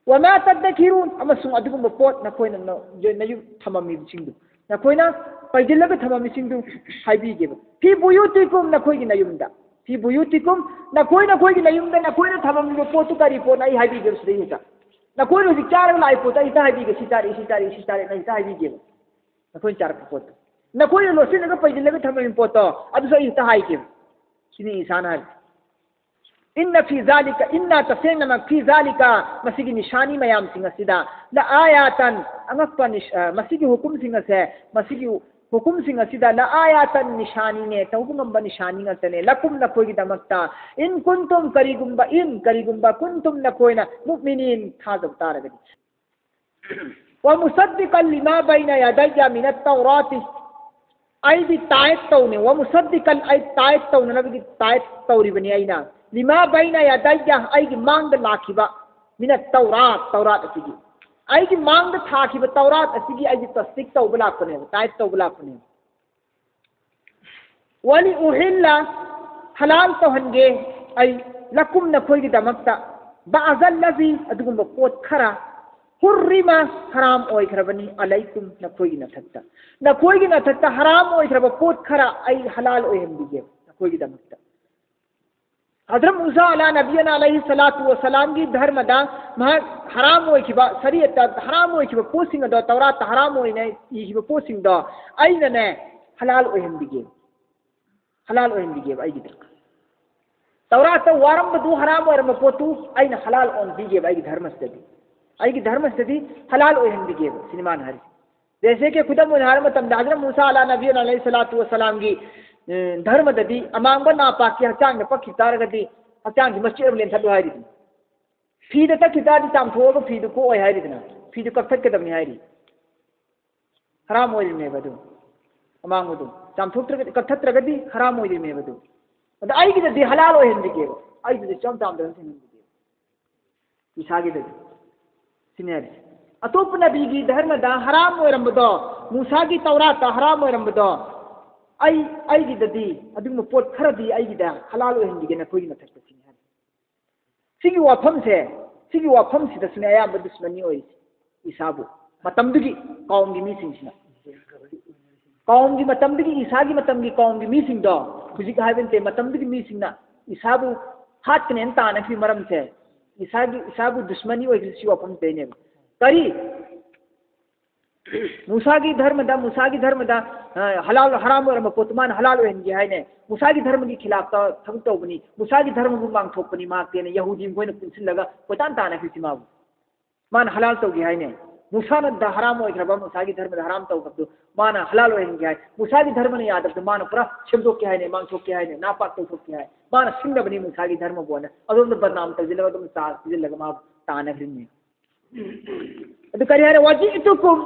"ꯋꯃꯥ ꯇꯗꯈꯤꯔꯨꯟ", ꯑꯃꯁꯨꯡ ꯑꯗꯨꯒꯨꯝꯕ ꯄꯣꯠ ꯅꯈꯣꯏꯅ ꯅ-, ꯅꯌꯨꯝ ꯊꯝꯃꯝꯃꯤꯕꯁꯤꯡꯗꯨ, ꯅꯈꯣꯏꯅ ꯄꯩꯁꯤꯜꯂꯒ ꯊꯝꯃꯝꯃꯤꯁꯤꯡꯗꯨ ꯍꯥꯏꯕꯤꯒꯦꯕ꯫ "ꯐꯤ ꯕꯨꯌꯨꯇꯤꯀꯨꯝ", ꯅꯈꯣꯏꯒꯤ ꯅꯌꯨꯝꯗ꯫ "ꯐꯤ ꯕꯨꯌꯨꯇꯤꯀꯨꯝ", ꯅꯈꯣꯏ, ꯅꯈꯣꯏꯒꯤ ꯅꯌꯨꯝꯗ ꯅꯈꯣꯏꯅ ꯊꯝꯃꯝꯃꯤꯕ ꯄꯣꯠꯇꯨ ꯀꯔꯤ ꯄꯣꯠꯅꯣ ꯑꯩ ꯍꯥꯏꯕꯤꯒꯦꯕ ꯁꯤꯗꯩꯁꯤꯗ꯫ ꯅꯈꯣꯏꯅ ꯍꯧꯖꯤꯛ ꯆꯥꯔꯒ ꯂꯥꯛꯏ ꯄꯣꯠꯇꯣ ꯑꯩ ꯍꯦꯛꯇ ꯍꯥꯏꯕꯤꯒꯦ, "ꯁꯤ ꯆꯥꯔꯛꯏ, ꯁꯤ ꯆꯥꯔꯛꯏ, ꯁꯤ ꯆꯥꯔꯛꯏ", ꯑꯩ ꯍꯦꯛꯇ ꯍꯥꯏꯕꯤꯒꯦꯕ꯫ ꯅꯈꯣꯏꯅ ꯆꯥꯔꯛꯄ ꯄꯣꯠꯇꯣ, ꯅꯈꯣꯏꯅ ꯂꯣꯠꯁꯤꯜꯂꯒ ꯄꯩꯁꯤꯜꯂꯒ ꯊꯝꯃꯝꯃꯤꯕ ꯄꯣꯠꯇꯣ, ꯑꯗꯨꯁꯨ ꯑꯩ ꯍꯦꯛꯇ ꯍꯥꯏꯒꯦꯕ꯫ ꯁꯤꯅꯤ ꯏꯁꯥꯅ ꯍꯥꯏꯕ꯫ "ꯏꯟꯅ ꯐꯤ ꯖꯥꯂꯤꯀ", ꯏꯟꯅ, ꯇꯁꯦꯡꯅꯃꯛ, "ꯐꯤ ꯖꯥꯂꯤꯀ", ꯃꯁꯤꯒꯤ ꯅꯤꯁꯥꯅꯤ ꯃꯌꯥꯝꯁꯤꯡ ꯑꯁꯤꯗ, "ꯂ ꯑꯥꯌꯥꯇꯟ", ꯑꯉꯛꯄ ꯅꯤꯁ-, ꯑ, ꯃꯁꯤꯒꯤ ꯍꯨꯀꯨꯝꯁꯤꯡ ꯑꯁꯦ, ꯃꯁꯤꯒꯤ ꯍꯨꯀꯨꯝꯁꯤꯡ ꯑꯁꯤꯗ, "ꯂ ꯑꯥꯌꯥꯇꯟ", ꯅꯤꯁꯥꯅꯤꯅꯦ, ꯇꯧꯕ ꯉꯝꯕ ꯅꯤꯁꯥꯅꯤ ꯉꯥꯛꯇꯅꯦ, "ꯂꯀꯨꯝ", ꯅꯈꯣꯏꯒꯤꯗꯃꯛꯇ, "ꯏꯟ ꯀꯨꯟꯇꯨꯝ", ꯀꯔꯤꯒꯨꯝꯕ, "ꯏꯟ", ꯀꯔꯤꯒꯨꯝꯕ, "ꯀꯨꯟꯇꯨꯝ", ꯅꯈꯣꯏꯅ, "ꯃꯨꯑꯃꯤꯅꯤꯟ", ꯊꯥꯖꯕ ꯇꯥꯔꯒꯗꯤ꯫ "ꯋ ꯃꯨꯁꯗꯤꯀꯜ ꯂꯤꯃꯥ ꯕꯩꯅ ꯌꯥꯗꯩꯌ ꯃꯤꯅꯠ ꯇꯧꯔꯥꯇꯤ", ꯑꯩꯗꯤ ꯇꯥꯏꯠ ꯇꯧꯅꯤ꯫ "ꯋ ꯃꯨꯁꯗꯤꯀꯜ", ꯑꯩ ꯇꯥꯏꯠ ꯇꯧꯅꯅꯕꯒꯤ ꯇꯥꯏꯠ ꯇꯧꯔꯤꯕꯅꯤ ꯑꯩꯅ꯫ "ꯂꯤꯃꯥ ꯕꯩꯅ ꯌꯥꯗꯩꯌ", ꯑꯩꯒꯤ ꯃꯥꯡꯗ ꯂꯥꯛꯈꯤꯕ, "ꯃꯤꯅꯠ ꯇꯧꯔꯥꯠ", ꯇꯧꯔꯥꯠ ꯑꯁꯤꯒꯤ, ꯑꯩꯒꯤ ꯃꯥꯡꯗ ꯊꯥꯈꯤꯕ ꯇꯧꯔꯥꯠ ꯑꯁꯤꯒꯤ ꯑꯩꯗꯤ ꯇꯁꯗꯤꯛ ꯇꯧꯕ ꯂꯥꯛꯄꯅꯦꯕ, ꯇꯥꯏꯠ ꯇꯧꯕ ꯂꯥꯛꯄꯅꯦꯕ꯫ "ꯋꯂꯤ ꯎꯍꯤꯜꯂ", ꯍꯂꯥꯜ ꯇꯧꯍꯟꯒꯦ ꯑꯩ, "ꯂꯀꯨꯝ", ꯅꯈꯣꯏꯒꯤꯗꯃꯛꯇ, "ꯕꯥꯖꯜꯂꯖꯤ", ꯑꯗꯨꯒꯨꯝꯕ ꯄꯣꯠ ꯈꯔ, "ꯍꯨꯔꯔꯤꯃ", ꯍꯔꯥꯝ ꯑꯣꯏꯈ꯭ꯔꯕꯅꯤ, "ꯑꯂꯩꯀꯨꯝ", ꯅꯈꯣꯏꯒꯤ ꯅꯊꯛꯇ, ꯅꯈꯣꯏꯒꯤ ꯅꯊꯛꯇ ꯍꯔꯥꯝ ꯑꯣꯏꯈ꯭ꯔꯕ ꯄꯣꯠ ꯈꯔ ꯑꯩ ꯍꯂꯥꯜ ꯑꯣꯏꯍꯟꯕꯤꯒꯦ ꯅꯈꯣꯏꯒꯤꯗꯃꯛꯇ꯫ ꯍꯖꯔꯠ ꯃꯨꯁꯥ ꯑꯂꯥ ꯅꯕꯤꯌꯅ ꯑꯂꯩꯍꯤ ꯁꯂꯥꯇꯨ ꯋꯁꯂꯥꯝꯒꯤ ꯙꯔꯃꯗ ꯃꯍꯥꯛ ꯍꯔꯥꯝ ꯑꯣꯏꯈꯤꯕ, ꯁꯔꯤꯌꯠꯇ ꯍꯔꯥꯝ ꯑꯣꯏꯈꯤꯕ ꯄꯣꯠꯁꯤꯡ ꯑꯗꯣ, ꯇꯧꯔꯥꯠꯇ ꯍꯔꯥꯝ ꯑꯣꯏꯅ ꯏꯈꯤꯕ ꯄꯣꯠꯁꯤꯡꯗꯣ ꯑꯩꯅꯅꯦ ꯍꯂꯥꯜ ꯑꯣꯏꯍꯟꯕꯤꯒꯦ, ꯍꯂꯥꯜ ꯑꯣꯏꯍꯟꯕꯤꯒꯦꯕ ꯑꯩꯒꯤꯗ꯫ ꯇꯧꯔꯥꯠꯇ ꯋꯥꯔꯝꯕꯗꯨ, ꯍꯔꯥꯝ ꯑꯣꯏꯔꯝꯕ ꯄꯣꯠꯇꯨ ꯑꯩꯅ ꯍꯂꯥꯜ ꯑꯣꯟꯕꯤꯒꯦꯕ ꯑꯩꯒꯤ ꯙꯔꯃꯁꯤꯗꯗꯤ꯫ ꯑꯩꯒꯤ ꯙꯔꯃꯁꯤꯗꯗꯤ ꯍꯂꯥꯜ ꯑꯣꯏꯍꯟꯕꯤꯒꯦꯕ ꯁꯤꯅꯤ ꯃꯥꯅ ꯍꯥꯏꯔꯤꯁꯦ꯫ ꯖꯩꯁꯦ ꯀꯤ ꯈꯨꯗꯝ ꯑꯣꯏꯅ ꯍꯥꯏꯔ ꯃꯇꯝꯗ ꯍꯖꯔꯠ ꯃꯨꯁꯥ ꯑꯂꯥ ꯅꯕꯤꯌꯨꯅ ꯑꯂꯩꯍꯤ ꯁꯂꯥꯇꯨ ꯋꯁꯂꯥꯝꯒꯤ, ꯑ, ꯙꯔꯃꯗꯗꯤ ꯑꯃꯥꯡꯕ ꯅꯥꯄꯥꯛꯀꯤ ꯍꯛꯆꯥꯡꯗ ꯄꯛꯈꯤ ꯇꯥꯔꯒꯗꯤ ꯍꯛꯆꯥꯡꯁꯤ ꯃꯆꯦꯠ ꯑꯃ ꯂꯦꯟꯊꯠꯂꯨ ꯍꯥꯏꯔꯤꯗꯨꯅꯤ꯫ ꯐꯤꯗ ꯇꯛꯈꯤ ꯇꯥꯔꯗꯤ ꯆꯥꯝꯊꯣꯛꯑꯒ ꯐꯤꯗꯨ ꯀꯣꯛꯑꯣꯏ ꯍꯥꯏꯔꯤꯗꯅ, ꯐꯤꯗꯨ ꯀꯛꯊꯠꯀꯗꯕꯅꯤ ꯍꯥꯏꯔꯤ꯫ ꯍꯔꯥꯝ ꯑꯣꯏꯔꯤꯕꯅꯦꯕ ꯑꯗꯨ꯫ ꯑꯃꯥꯡꯕꯗꯨ ꯆꯥꯝꯊꯣꯛꯇ꯭ꯔꯒꯗꯤ, ꯀꯛꯊꯠꯇ꯭ꯔꯒꯗꯤ ꯍꯔꯥꯝ ꯑꯣꯏꯔꯤꯕꯅꯦꯕ ꯑꯗꯨ꯫ ꯑꯗ ꯑꯩꯒꯤꯗꯗꯤ ꯍꯂꯥꯜ ꯑꯣꯏꯍꯟꯕꯤꯒꯦꯕ, ꯑꯩꯒꯤꯗꯗꯤ ꯆꯥꯝ ꯆꯥꯝꯗꯅ ꯊꯤꯡꯍꯟꯕꯤꯒꯦꯕ꯫ ꯏꯁꯥꯒꯤꯗꯗꯤ꯫ ꯁꯤꯅꯦ ꯍꯥꯏꯔꯤꯁꯦ꯫ ꯑꯇꯣꯞꯄ ꯅꯕꯤꯒꯤ ꯙꯔꯃꯗ ꯍꯔꯥꯝ ꯑꯣꯏꯔꯝꯕꯗꯣ, ꯃꯨꯁꯥꯒꯤ ꯇꯧꯔꯥꯠꯇ ꯍꯔꯥꯝ ꯑꯣꯏꯔꯝꯕꯗꯣ, ꯑꯩ, ꯑꯩꯒꯤꯗꯗꯤ ꯑꯗꯨꯒꯨꯝꯕ ꯄꯣꯠ ꯈꯔꯗꯤ ꯑꯩꯒꯤꯗ ꯍꯂꯥꯜ ꯑꯣꯏꯍꯟꯕꯤꯒꯦ ꯅꯈꯣꯏꯒꯤ ꯃꯊꯛꯇ ꯁꯤꯅꯤ ꯍꯥꯏꯔꯤꯁꯦ꯫ ꯁꯤꯒꯤ ꯋꯥꯐꯝꯁꯦ, ꯁꯤꯒꯤ ꯋꯥꯐꯝꯁꯤꯗꯁꯨꯅꯦ ꯑꯌꯥꯝꯕ ꯗꯨꯁꯃꯅꯤ ꯑꯣꯏꯔꯤꯁꯦ ꯏꯁꯥꯕꯨ꯫ ꯃꯇꯝꯗꯨꯒꯤ ꯀꯥꯎꯝꯒꯤ ꯃꯤꯁꯤꯡꯁꯤꯅ꯫ ꯀꯥꯎꯝꯒꯤ ꯃꯇꯝꯗꯒꯤ ꯏꯁꯥꯒꯤ ꯃꯇꯝꯒꯤ ꯀꯥꯎꯝꯒꯤ ꯃꯤꯁꯤꯡꯗꯣ ꯍꯧꯖꯤꯛ ꯍꯥꯏꯕ ꯅꯠꯇꯦ, ꯃꯇꯝꯗꯨꯒꯤ ꯃꯤꯁꯤꯡꯅ ꯏꯁꯥꯕꯨ ꯍꯥꯠꯀꯅꯦꯅ ꯇꯥꯟꯅꯈꯤꯕ ꯃꯔꯝꯁꯦ, ꯏꯁꯥꯒꯤ, ꯏꯁꯥꯕꯨ ꯗꯨꯁꯃꯅꯤ ꯑꯣꯏꯈ꯭ꯔꯤꯁꯦ ꯁꯤ ꯋꯥꯐꯝꯁꯤꯗꯩꯅꯦꯕ꯫ ꯀꯔꯤ? ꯃꯨꯁꯥꯒꯤ ꯙꯔꯃꯗ, ꯃꯨꯁꯥꯒꯤ ꯙꯔꯃꯗ, ꯑ, ꯍꯂꯥꯜ, ꯍꯔꯥꯝ ꯑꯣꯏꯔꯝꯕ ꯄꯣꯠꯇꯨ ꯃꯥꯅ ꯍꯂꯥꯜ ꯑꯣꯏꯍꯟꯒꯦ ꯍꯥꯏꯅꯦ꯫ ꯃꯨꯁꯥꯒꯤ ꯙꯔꯃꯒꯤ ꯈꯤꯂꯥꯐꯇ ꯊꯕꯛ ꯇꯧꯕꯅꯤ, ꯃꯨꯁꯥꯒꯤ ꯙꯔꯃꯕꯨ ꯃꯥꯡꯊꯣꯛꯄꯅꯤ ꯃꯍꯥꯛꯇꯤꯅ ꯌꯍꯨꯗꯤ ꯃꯈꯣꯏꯅ ꯄꯨꯟꯁꯤꯜꯂꯒ ꯀꯣꯏꯇꯥꯟ ꯇꯥꯟꯅꯈ꯭ꯔꯤꯁꯤ ꯃꯥꯕꯨ꯫ ꯃꯥꯅ ꯍꯂꯥꯜ ꯇꯧꯒꯦ ꯍꯥꯏꯅꯦ꯫ ꯃꯨꯁꯥꯅ ꯗ ꯍꯔꯥꯝ ꯑꯣꯏꯈ꯭ꯔꯕ, ꯃꯨꯁꯥꯒꯤ ꯙꯔꯃꯗ ꯍꯔꯥꯝ ꯇꯧꯈ꯭ꯔꯕꯗꯨ ꯃꯥꯅ ꯍꯂꯥꯜ ꯑꯣꯏꯍꯟꯒꯦ ꯍꯥꯏ꯫ ꯃꯨꯁꯥꯒꯤ ꯙꯔꯃꯅ ꯌꯥꯗꯕꯗꯨ ꯃꯥꯅ ꯄꯨꯔꯥ ꯁꯦꯝꯗꯣꯛꯀꯦ ꯍꯥꯏꯅꯦ, ꯃꯥꯡꯊꯣꯛꯀꯦ ꯍꯥꯏꯅꯦ, ꯅꯥꯄꯥꯛ ꯇꯧꯊꯣꯛꯀꯦ ꯍꯥꯏ꯫ ꯃꯥꯅ ꯁꯤꯡꯅꯕꯅꯤ ꯃꯨꯁꯥꯒꯤ ꯙꯔꯃꯕꯨ ꯍꯥꯏꯅ꯫ ꯑꯗꯣꯝꯗ ꯕꯗꯅꯥꯝ ꯇꯧꯁꯤꯜꯂꯒ ꯑꯗꯨꯝ ꯆꯥ ꯄꯤꯖꯤꯜꯂꯒ ꯃꯥꯕꯨ ꯇꯥꯟꯅꯈ꯭ꯔꯤꯅꯦ꯫ ꯑꯗꯨ ꯀꯔꯤ ꯍꯥꯏꯔꯦ? "ꯋꯥꯖꯤꯑꯇꯨꯀꯨꯝ",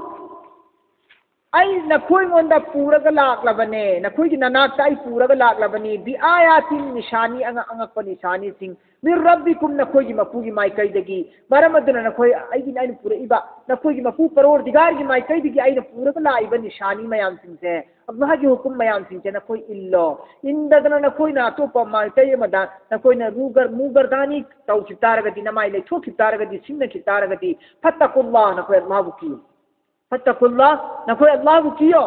ꯑꯩ ꯅꯈꯣꯏꯉꯣꯟꯗ ꯄꯨꯔꯒ ꯂꯥꯛꯂꯕꯅꯦ, ꯅꯈꯣꯏꯒꯤ ꯅꯅꯥꯛꯇ ꯑꯩ ꯄꯨꯔꯒ ꯂꯥꯛꯂꯕꯅꯤ, "ꯕꯤꯑꯥꯌꯥꯇꯤꯟ", ꯅꯤꯁꯥꯅꯤ, ꯑꯉꯛ-, ꯑꯉꯛꯄ ꯅꯤꯁꯥꯅꯤꯁꯤꯡ, "ꯃꯤꯔ ꯔꯕꯤꯀꯨꯝ", ꯅꯈꯣꯏꯒꯤ ꯃꯄꯨꯒꯤ ꯃꯥꯏꯀꯩꯗꯒꯤ꯫ ꯃꯔꯝ ꯑꯗꯨꯅ ꯅꯈꯣꯏ, ꯑꯩꯒꯤ, ꯑꯩꯅ ꯄꯨꯔꯛꯏꯕ ꯅꯈꯣꯏꯒꯤ ꯃꯄꯨ ꯄꯔꯣꯔꯗꯤꯒꯥꯔꯒꯤ ꯃꯥꯏꯀꯩꯗꯒꯤ ꯑꯩꯅ ꯄꯨꯔꯒ ꯂꯥꯛꯏꯕ ꯅꯤꯁꯥꯅꯤ ꯃꯌꯥꯝꯁꯤꯡꯁꯦ, ꯑꯜꯂꯥꯍꯒꯤ ꯍꯨꯀꯨꯝ ꯃꯌꯥꯝꯁꯤꯡꯁꯦ ꯅꯈꯣꯏ ꯏꯜꯂꯣ꯫ ꯏꯟꯗꯗꯅ ꯅꯈꯣꯏꯅ ꯑꯇꯣꯞꯄ ꯃꯥꯏꯀꯩ ꯑꯃꯗ ꯅꯈꯣꯏꯅ ꯔꯨꯒꯔ-, ꯃꯨꯒꯔꯗꯥꯅꯤ ꯇꯧꯈꯤꯕ ꯇꯥꯔꯒꯗꯤ, ꯅꯃꯥꯏ ꯂꯩꯊꯣꯛꯈꯤꯕ ꯇꯥꯔꯒꯗꯤ, ꯁꯤꯡꯅꯈꯤꯕ ꯇꯥꯔꯒꯗꯤ, "ꯐꯠꯇꯀꯨꯜꯂꯥꯍ", ꯅꯈꯣꯏ ꯑꯜꯂꯥꯍꯕꯨ ꯀꯤꯌꯨ꯫ "ꯐꯠꯇꯀꯨꯜꯂꯥꯍ", ꯅꯈꯣꯏ ꯑꯜꯂꯥꯍꯕꯨ ꯀꯤꯌꯣ꯫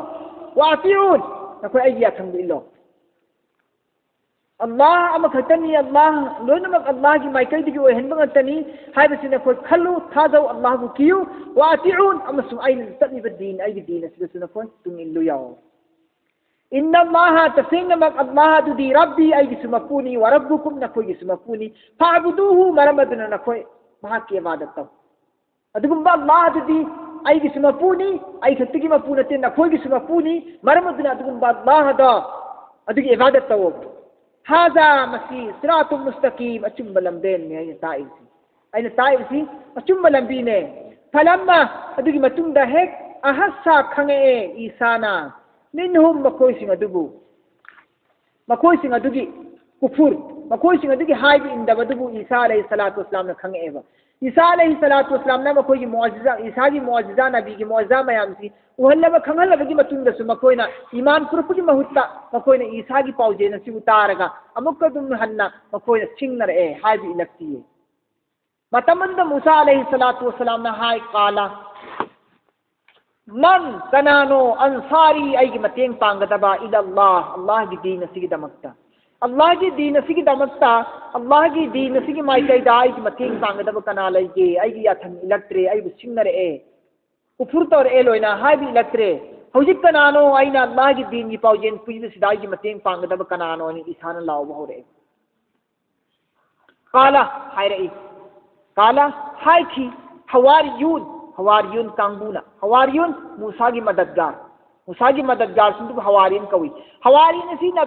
"ꯋꯥ ꯑꯇꯤꯎꯟ", ꯅꯈꯣꯏ ꯑꯩꯒꯤ ꯌꯥꯊꯪꯗꯨ ꯏꯜꯂꯣ꯫ ꯑꯜꯂꯥꯍ ꯑꯃꯈꯛꯇꯅꯤ, ꯑꯜꯂꯥꯍ ꯂꯣꯏꯅꯃꯛ ꯑꯜꯂꯥꯍꯒꯤ ꯃꯥꯏꯀꯩꯗꯒꯤ ꯑꯣꯏꯍꯟꯕ ꯉꯥꯛꯇꯅꯤ ꯍꯥꯏꯕꯁꯤ ꯅꯈꯣꯏ ꯈꯜꯂꯨ, ꯊꯥꯖꯧ, ꯑꯜꯂꯥꯍꯕꯨ ꯀꯤꯌꯨ꯫ "ꯋꯥ ꯑꯇꯤꯎꯟ", ꯑꯃꯁꯨꯡ ꯑꯩꯅ ꯆꯠꯂꯤꯕ ꯗꯤꯟ, ꯑꯩꯒꯤ ꯗꯤꯟ ꯑꯁꯤꯗꯁꯨ ꯅꯈꯣꯏ ꯇꯨꯡ ꯏꯜꯂꯨ ꯌꯥꯎ꯫ "ꯏꯟꯅ ꯑꯜꯂꯥꯍ", ꯇꯁꯦꯡꯅꯃꯛ ꯑꯜꯂꯥꯍ ꯑꯗꯨꯗꯤ, "ꯔꯕꯤ", ꯑꯩꯒꯤꯁꯨ ꯃꯄꯨꯅꯤ, "ꯋꯥ ꯔꯕꯨꯀꯨꯝ", ꯅꯈꯣꯏꯒꯤꯁꯨ ꯃꯄꯨꯅꯤ, "ꯐꯥꯕꯨꯗꯨꯍꯨ", ꯃꯔꯝ ꯑꯗꯨꯅ ꯅꯈꯣꯏ ꯃꯍꯥꯛꯀꯤ ꯏꯕꯥꯗꯠ ꯇꯧ꯫ ꯑꯗꯨꯒꯨꯝꯕ ꯑꯜꯂꯥꯍ ꯑꯗꯨꯗꯤ ꯑꯩꯒꯤꯁꯨ ꯃꯄꯨꯅꯤ, ꯑꯩ ꯈꯛꯇꯒꯤ ꯃꯄꯨ ꯅꯠꯇꯦ, ꯅꯈꯣꯏꯒꯤꯁꯨ ꯃꯄꯨꯅꯤ꯫ ꯃꯔꯝ ꯑꯗꯨꯅ ꯑꯗꯨꯒꯨꯝꯕ ꯑꯜꯂꯥꯍ ꯑꯗꯣ, ꯑꯗꯨꯒꯤ ꯏꯕꯥꯗꯠ ꯇꯧꯋꯣ꯫ ꯍꯥꯖꯥ, ꯃꯁꯤ ꯁꯤꯔꯥꯇꯨꯜ ꯃꯨꯁꯇꯀꯤꯝ, ꯑꯆꯨꯝꯕ ꯂꯝꯕꯦꯟꯅꯤ ꯑꯩꯅ ꯇꯥꯛꯏꯕꯁꯤ꯫ ꯑꯩꯅ ꯇꯥꯛꯏꯕꯁꯤ ꯑꯆꯨꯝꯕ ꯂꯝꯕꯤꯅꯦ꯫ ꯐꯂꯝꯃ, ꯑꯗꯨꯒꯤ ꯃꯇꯨꯡꯗ ꯍꯦꯛ ꯑꯍꯁꯁꯥ, ꯈꯪꯉꯛꯑꯦ ꯏꯁꯥꯅ, ꯃꯤꯟꯍꯨꯝ, ꯃꯈꯣꯏꯁꯤꯡ ꯑꯗꯨꯕꯨ, ꯃꯈꯣꯏꯁꯤꯡ ꯑꯗꯨꯒꯤ ꯀꯨꯐꯨꯔ, ꯃꯈꯣꯏꯁꯤꯡ ꯑꯗꯨꯒꯤ ꯍꯥꯏꯕ ꯏꯟꯗꯕꯗꯨꯕꯨ ꯏꯁꯥ ꯑꯂꯩꯍꯤ ꯁꯂꯥꯇꯨ ꯋꯁꯂꯥꯝꯅ ꯈꯪꯉꯛꯑꯦꯕ꯫ ꯏꯁꯥ ꯑꯂꯩꯍꯤ ꯁꯂꯥꯇꯨ ꯋꯁꯂꯥꯝꯅ ꯃꯈꯣꯏꯒꯤ ꯃꯨꯑꯖꯤꯖꯥ, ꯏꯁꯥꯒꯤ ꯃꯨꯑꯖꯤꯖꯥ, ꯅꯕꯤꯒꯤ ꯃꯨꯑꯖꯤꯖꯥ ꯃꯌꯥꯝꯁꯤ ꯎꯍꯜꯂꯕ, ꯈꯪꯍꯜꯂꯕꯒꯤ ꯃꯇꯨꯡꯗꯁꯨ ꯃꯈꯣꯏꯅ ꯏꯃꯥꯟ ꯄꯨꯔꯛꯄꯒꯤ ꯃꯍꯨꯠꯇ ꯃꯈꯣꯏꯅ ꯏꯁꯥꯒꯤ ꯄꯥꯎꯖꯦꯜ ꯑꯁꯤꯕꯨ ꯇꯥꯔꯒ ꯑꯃꯨꯛꯀ ꯑꯗꯨꯝ ꯍꯟꯅ ꯃꯈꯣꯏꯅ ꯁꯤꯡꯅꯔꯛꯑꯦ, ꯍꯥꯏꯕ ꯏꯜꯂꯛꯇꯤꯌꯦ꯫ ꯃꯇꯝ ꯑꯗꯨꯗ ꯃꯨꯁꯥ ꯑꯂꯩꯍꯤ ꯁꯂꯥꯇꯨ ꯋꯁꯂꯥꯝꯅ ꯍꯥꯏ, ꯀꯥꯂ, ꯃꯟ, ꯀꯅꯥꯅꯣ, ꯑꯟꯁꯥꯔꯤ, ꯑꯩꯒꯤ ꯃꯇꯦꯡ ꯄꯥꯡꯒꯗꯕ, ꯏꯂꯜꯂꯥꯍ, ꯑꯜꯂꯥꯍꯒꯤ ꯗꯤꯟ ꯑꯁꯤꯒꯤꯗꯃꯛꯇ, ꯑꯜꯂꯥꯍꯒꯤ ꯗꯤꯟ ꯑꯁꯤꯒꯤꯗꯃꯛꯇ, ꯑꯜꯂꯥꯍꯒꯤ ꯗꯤꯟ ꯑꯁꯤꯒꯤ ꯃꯥꯏꯀꯩꯗ ꯑꯩꯒꯤ ꯃꯇꯦꯡ ꯄꯥꯡꯒꯗꯕ ꯀꯅꯥ ꯂꯩꯒꯦ? ꯑꯩꯒꯤ ꯌꯥꯊꯪ ꯏꯜꯂꯛꯇ꯭ꯔꯦ, ꯑꯩꯕꯨ ꯁꯤꯡꯅꯔꯛꯑꯦ, ꯀꯨꯐꯨꯔ ꯇꯧꯔꯛꯑꯦ ꯂꯣꯏꯅ, ꯍꯥꯏꯕ ꯏꯜꯂꯛꯇ꯭ꯔꯦ꯫ ꯍꯧꯖꯤꯛ ꯀꯅꯥꯅꯣ ꯑꯩꯅ ꯑꯜꯂꯥꯍꯒꯤ ꯗꯤꯟꯒꯤ ꯄꯥꯎꯖꯦꯜ ꯄꯨꯏꯕꯁꯤꯗ ꯑꯩꯒꯤ ꯃꯇꯦꯡ ꯄꯥꯡꯒꯗꯕ ꯀꯅꯥꯅꯣ ꯍꯥꯏꯅ ꯏꯁꯥꯅ ꯂꯥꯎꯕ ꯍꯧꯔꯛꯑꯦ꯫ ꯀꯥꯂ, ꯍꯥꯏꯔꯛꯏ꯫ ꯀꯥꯂ, ꯍꯥꯏꯈꯤ꯫ ꯍꯋꯥꯔꯤꯌꯨꯟ, ꯍꯋꯥꯔꯤꯌꯨꯟ ꯀꯥꯡꯕꯨꯅ꯫ ꯍꯋꯥꯔꯤꯌꯨꯟ, ꯃꯨꯁꯥꯒꯤ ꯃꯗꯠꯒꯥꯔ꯫ ꯃꯨꯁꯥꯒꯤ ꯃꯗꯠꯒꯥꯔꯁꯤꯡꯗꯨꯕꯨ ꯍꯋꯥꯔꯤꯌꯨꯟ ꯀꯧꯏ꯫ ꯍꯋꯥꯔꯤꯌꯨꯟ ꯑꯁꯤꯅ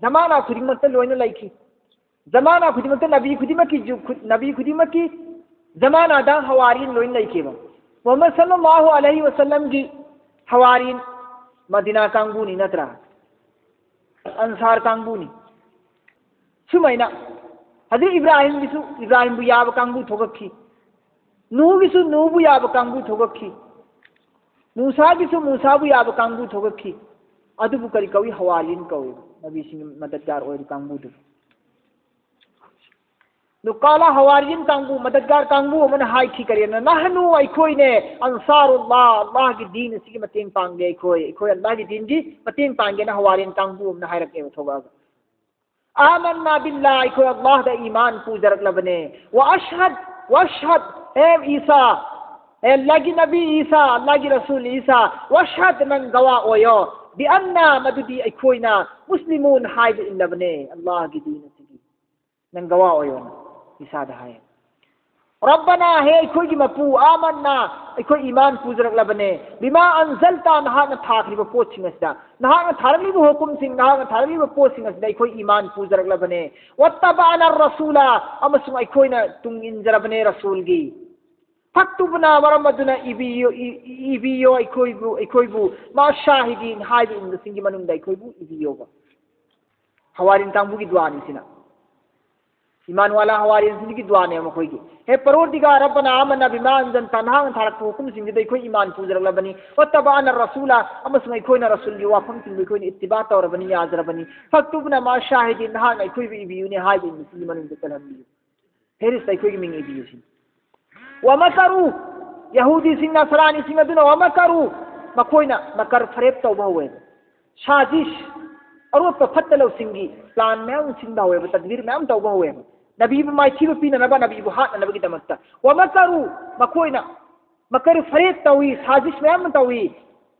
ꯖꯃꯥꯅꯥ ꯈꯨꯗꯤꯡꯃꯛꯇ ꯂꯣꯏꯅ ꯂꯩꯈꯤ꯫ ꯖꯃꯥꯅꯥ ꯈꯨꯗꯤꯡꯃꯛꯇ ꯅꯕꯤ ꯈꯨꯗꯤꯡꯃꯛꯀꯤ ꯖꯨ-, ꯈꯨ-, ꯅꯕꯤ ꯈꯨꯗꯤꯡꯃꯛꯀꯤ ꯖꯃꯥꯅꯥꯗ ꯍꯋꯥꯔꯤꯌꯨꯟ ꯂꯣꯏꯅ ꯂꯩꯈꯤꯕ꯫ ꯃꯨꯍꯝꯃꯗ ꯁꯜꯂꯜꯂꯥꯍꯨ ꯑꯂꯩꯍꯤ ꯋꯁꯜꯂꯝꯒꯤ ꯍꯋꯥꯔꯤꯌꯨꯟ ꯃꯗꯤꯅꯥ ꯀꯥꯡꯕꯨꯅꯤ ꯅꯠꯇ꯭ꯔꯥ? ꯑꯟꯁꯥꯔ ꯀꯥꯡꯕꯨꯅꯤ꯫ ꯁꯨꯃꯥꯏꯅ ꯍꯧꯖꯤꯛ ꯏꯕ꯭ꯔꯥꯍꯤꯝꯒꯤꯁꯨ ꯏꯕ꯭ꯔꯥꯍꯤꯝꯕꯨ ꯌꯥꯕ ꯀꯥꯡꯕꯨ ꯊꯣꯛꯂꯛꯈꯤ, ꯅꯨꯍꯒꯤꯁꯨ ꯅꯨꯍꯕꯨ ꯌꯥꯕ ꯀꯥꯡꯕꯨ ꯊꯣꯛꯂꯛꯈꯤ, ꯃꯨꯁꯥꯒꯤꯁꯨ ꯃꯨꯁꯥꯕꯨ ꯌꯥꯕ ꯀꯥꯡꯕꯨ ꯊꯣꯛꯂꯛꯈꯤ꯫ ꯑꯗꯨꯕꯨ ꯀꯔꯤ ꯀꯧꯏ? ꯍꯋꯥꯔꯤꯌꯨꯟ ꯀꯧꯏ, ꯅꯕꯤꯁꯤꯡꯒꯤ ꯃꯗꯠꯒꯥꯔ ꯑꯣꯏꯔꯤꯕ ꯀꯥꯡꯕꯨꯗꯨ꯫ ꯑꯗꯨ ꯀꯥꯂ ꯍꯋꯥꯔꯤꯌꯨꯟ ꯀꯥꯡꯕꯨ, ꯃꯗꯠꯒꯥꯔ ꯀꯥꯡꯕꯨ ꯑꯃꯅ ꯍꯥꯏꯈꯤ, ꯀꯔꯤꯅ? ꯅꯍꯅꯨ, ꯑꯩꯈꯣꯏꯅꯦ, ꯑꯟꯁꯥꯔꯨꯜꯂꯥꯍ, ꯑꯜꯂꯥꯍꯒꯤ ꯗꯤꯟ ꯑꯁꯤꯒꯤ ꯃꯇꯦꯡ ꯄꯥꯡꯒꯦ, ꯑꯩꯈꯣꯏ, ꯑꯩꯈꯣꯏ ꯑꯜꯂꯥꯍꯒꯤ ꯗꯤꯟꯒꯤ ꯃꯇꯦꯡ ꯄꯥꯡꯒꯦꯅ ꯍꯋꯥꯔꯤꯌꯨꯟ ꯀꯥꯡꯕꯨ ꯑꯃꯅ ꯍꯥꯏꯔꯛꯑꯦꯕ ꯊꯣꯛꯂꯛꯑꯒ꯫ ꯑꯥꯃꯟꯅꯥ ꯕꯤꯜꯂꯥꯍ, ꯑꯩꯈꯣꯏ ꯑꯜꯂꯥꯍꯗ ꯏꯃꯥꯟ ꯄꯨꯖꯔꯛꯂꯕꯅꯦ꯫ ꯋꯥ ꯑꯁꯍꯗ, ꯋꯥ ꯑꯁꯍꯗ, ꯍꯦ ꯏꯁꯥ, ꯍꯦ ꯑꯜꯂꯥꯍꯒꯤ ꯅꯕꯤ ꯏꯁꯥ, ꯑꯜꯂꯥꯍꯒꯤ ꯔꯁꯨꯜ ꯏꯁꯥ, ꯋꯥ ꯑꯁꯍꯗ, ꯅꯪ ꯒꯋꯥ ꯑꯣꯏꯌꯣ, ꯕꯤ ꯑꯟꯅꯥ, ꯃꯗꯨꯗꯤ ꯑꯩꯈꯣꯏꯅ ꯃꯨꯁꯂꯤꯃꯨꯟ ꯍꯥꯏꯕ ꯏꯜꯂꯕꯅꯦ, ꯑꯜꯂꯥꯍꯒꯤ ꯗꯤꯟ ꯑꯁꯤꯒꯤ꯫ ꯅꯪ ꯒꯋꯥ ꯑꯣꯏꯌꯣꯅ ꯏꯁꯥꯗ ꯍꯥꯏ꯫ "ꯔꯕꯅꯥ, ꯍꯦ ꯑꯩꯈꯣꯏꯒꯤ ꯃꯄꯨ, ꯑꯥꯃꯟꯅꯥ, ꯑꯩꯈꯣꯏ ꯏꯃꯥꯟ ꯄꯨꯖꯔꯛꯂꯕꯅꯦ, ꯕꯤꯃꯥ ꯑꯟꯖꯜꯇꯥ, ꯅꯍꯥꯛꯅ ꯊꯥꯈ꯭ꯔꯤꯕ ꯄꯣꯠꯁꯤꯡ ꯑꯁꯤꯗ, ꯅꯍꯥꯛꯅ ꯊꯥꯔꯛꯂꯤꯕ ꯍꯨꯀꯨꯝꯁꯤꯡ, ꯅꯍꯥꯛꯅ ꯊꯥꯔꯛꯂꯤꯕ ꯄꯣꯠꯁꯤꯡ ꯑꯁꯤꯗ ꯑꯩꯈꯣꯏ ꯏꯃꯥꯟ ꯄꯨꯖꯔꯛꯂꯕꯅꯦ, ꯋꯠꯇꯕꯥꯅ ꯔꯁꯨꯂꯥ, ꯑꯃꯁꯨꯡ ꯑꯩꯈꯣꯏꯅ ꯇꯨꯡ ꯏꯟꯖꯔꯕꯅꯦ ꯔꯁꯨꯜꯒꯤ꯫ ꯐꯛꯇꯨꯕꯅ, ꯃꯔꯝ ꯑꯗꯨꯅ ꯏꯕꯤꯌꯣ, ꯏ-, ꯏ-, ꯏꯕꯤꯌꯣ ꯑꯩꯈꯣꯏꯕꯨ, ꯑꯩꯈꯣꯏꯕꯨ, ꯃꯥ ꯁꯥꯍꯤꯗꯤꯟ, ꯍꯥꯏꯕ ꯏꯟꯕꯁꯤꯡꯒꯤ ꯃꯅꯨꯡꯗ ꯑꯩꯈꯣꯏꯕꯨ ꯏꯕꯤꯌꯣꯕ"꯫ ꯍꯋꯥꯔꯤꯟ ꯀꯥꯡꯕꯨꯒꯤ ꯗꯨꯋꯥꯅꯤ ꯁꯤꯅ꯫ ꯏꯃꯥꯟ ꯋꯥꯂꯥ ꯍꯋꯥꯔꯤꯟꯁꯤꯡꯒꯤ ꯗꯨꯋꯥꯅꯦ ꯃꯈꯣꯏꯒꯤ꯫ "ꯍꯦ ꯄꯔꯣꯔꯗꯤꯒꯥꯔ ꯔꯕꯅꯥ, ꯑꯥꯃꯟꯅꯥ ꯕꯤꯃꯥ ꯑꯟꯖꯜꯇꯥ, ꯅꯍꯥꯛꯅ ꯊꯥꯔꯛꯄ ꯍꯨꯀꯨꯝꯁꯤꯡꯗꯨꯗ ꯑꯩꯈꯣꯏ ꯏꯃꯥꯟ ꯄꯨꯖꯔꯛꯂꯕꯅꯤ꯫ ꯋꯠꯇꯕꯥꯅ ꯔꯁꯨꯂꯥ, ꯑꯃꯁꯨꯡ ꯑꯩꯈꯣꯏꯅ ꯔꯁꯨꯜꯒꯤ ꯋꯥꯐꯝꯁꯤꯡꯗꯨ ꯑꯩꯈꯣꯏꯅ ꯏꯠꯇꯤꯕꯥ ꯇꯧꯔꯕꯅꯤ, ꯌꯥꯖꯔꯕꯅꯤ꯫ ꯐꯛꯇꯨꯕꯅ ꯃꯥ ꯁꯥꯍꯤꯗꯤꯟ, ꯅꯍꯥꯛꯅ ꯑꯩꯈꯣꯏꯕꯨ ꯏꯕꯤꯌꯨꯅꯦ ꯍꯥꯏꯕ ꯏꯟꯕꯁꯤꯡꯒꯤ ꯃꯅꯨꯡꯗ ꯆꯜꯍꯟꯕꯤꯌꯨ꯫ ꯐꯦꯔꯤꯁꯇ ꯑꯩꯈꯣꯏꯒꯤ ꯃꯤꯡ ꯏꯕꯤꯌꯨ ꯁꯤꯅꯤ꯫ ꯋꯃꯀꯔꯨ, ꯌꯍꯨꯗꯤꯁꯤꯡ, ꯅꯁꯔꯥꯅꯤꯁꯤꯡ ꯑꯗꯨꯅ, ꯋꯃꯀꯔꯨ, ꯃꯈꯣꯏꯅ ꯃꯀꯔ ꯐꯔꯦꯞ ꯇꯧꯕ ꯍꯧꯋꯦꯕ꯫ ꯁꯥꯖꯤꯁ, ꯑꯔꯣꯠꯄ ꯐꯠꯇ ꯂꯧꯁꯤꯡꯒꯤ ꯄ꯭ꯂꯥꯟ ꯃꯌꯥꯝ ꯑꯃ ꯁꯤꯟꯕ ꯍꯧꯋꯦꯕ, ꯇꯗꯕꯤꯔ ꯃꯌꯥꯝ ꯇꯧꯕ ꯍꯧꯋꯦꯕ꯫ ꯅꯕꯤꯕꯨ ꯃꯥꯏꯊꯤꯕ ꯄꯤꯅꯅꯕ, ꯅꯕꯤꯕꯨ ꯍꯥꯠꯅꯅꯕꯒꯤꯗꯃꯛꯇ꯫ ꯋꯃꯀꯔꯨ, ꯃꯈꯣꯏꯅ ꯃꯀꯔ ꯐꯔꯦꯞ ꯇꯧꯏ, ꯁꯥꯖꯤꯁ ꯃꯌꯥꯝ ꯑꯃ ꯇꯧꯏ꯫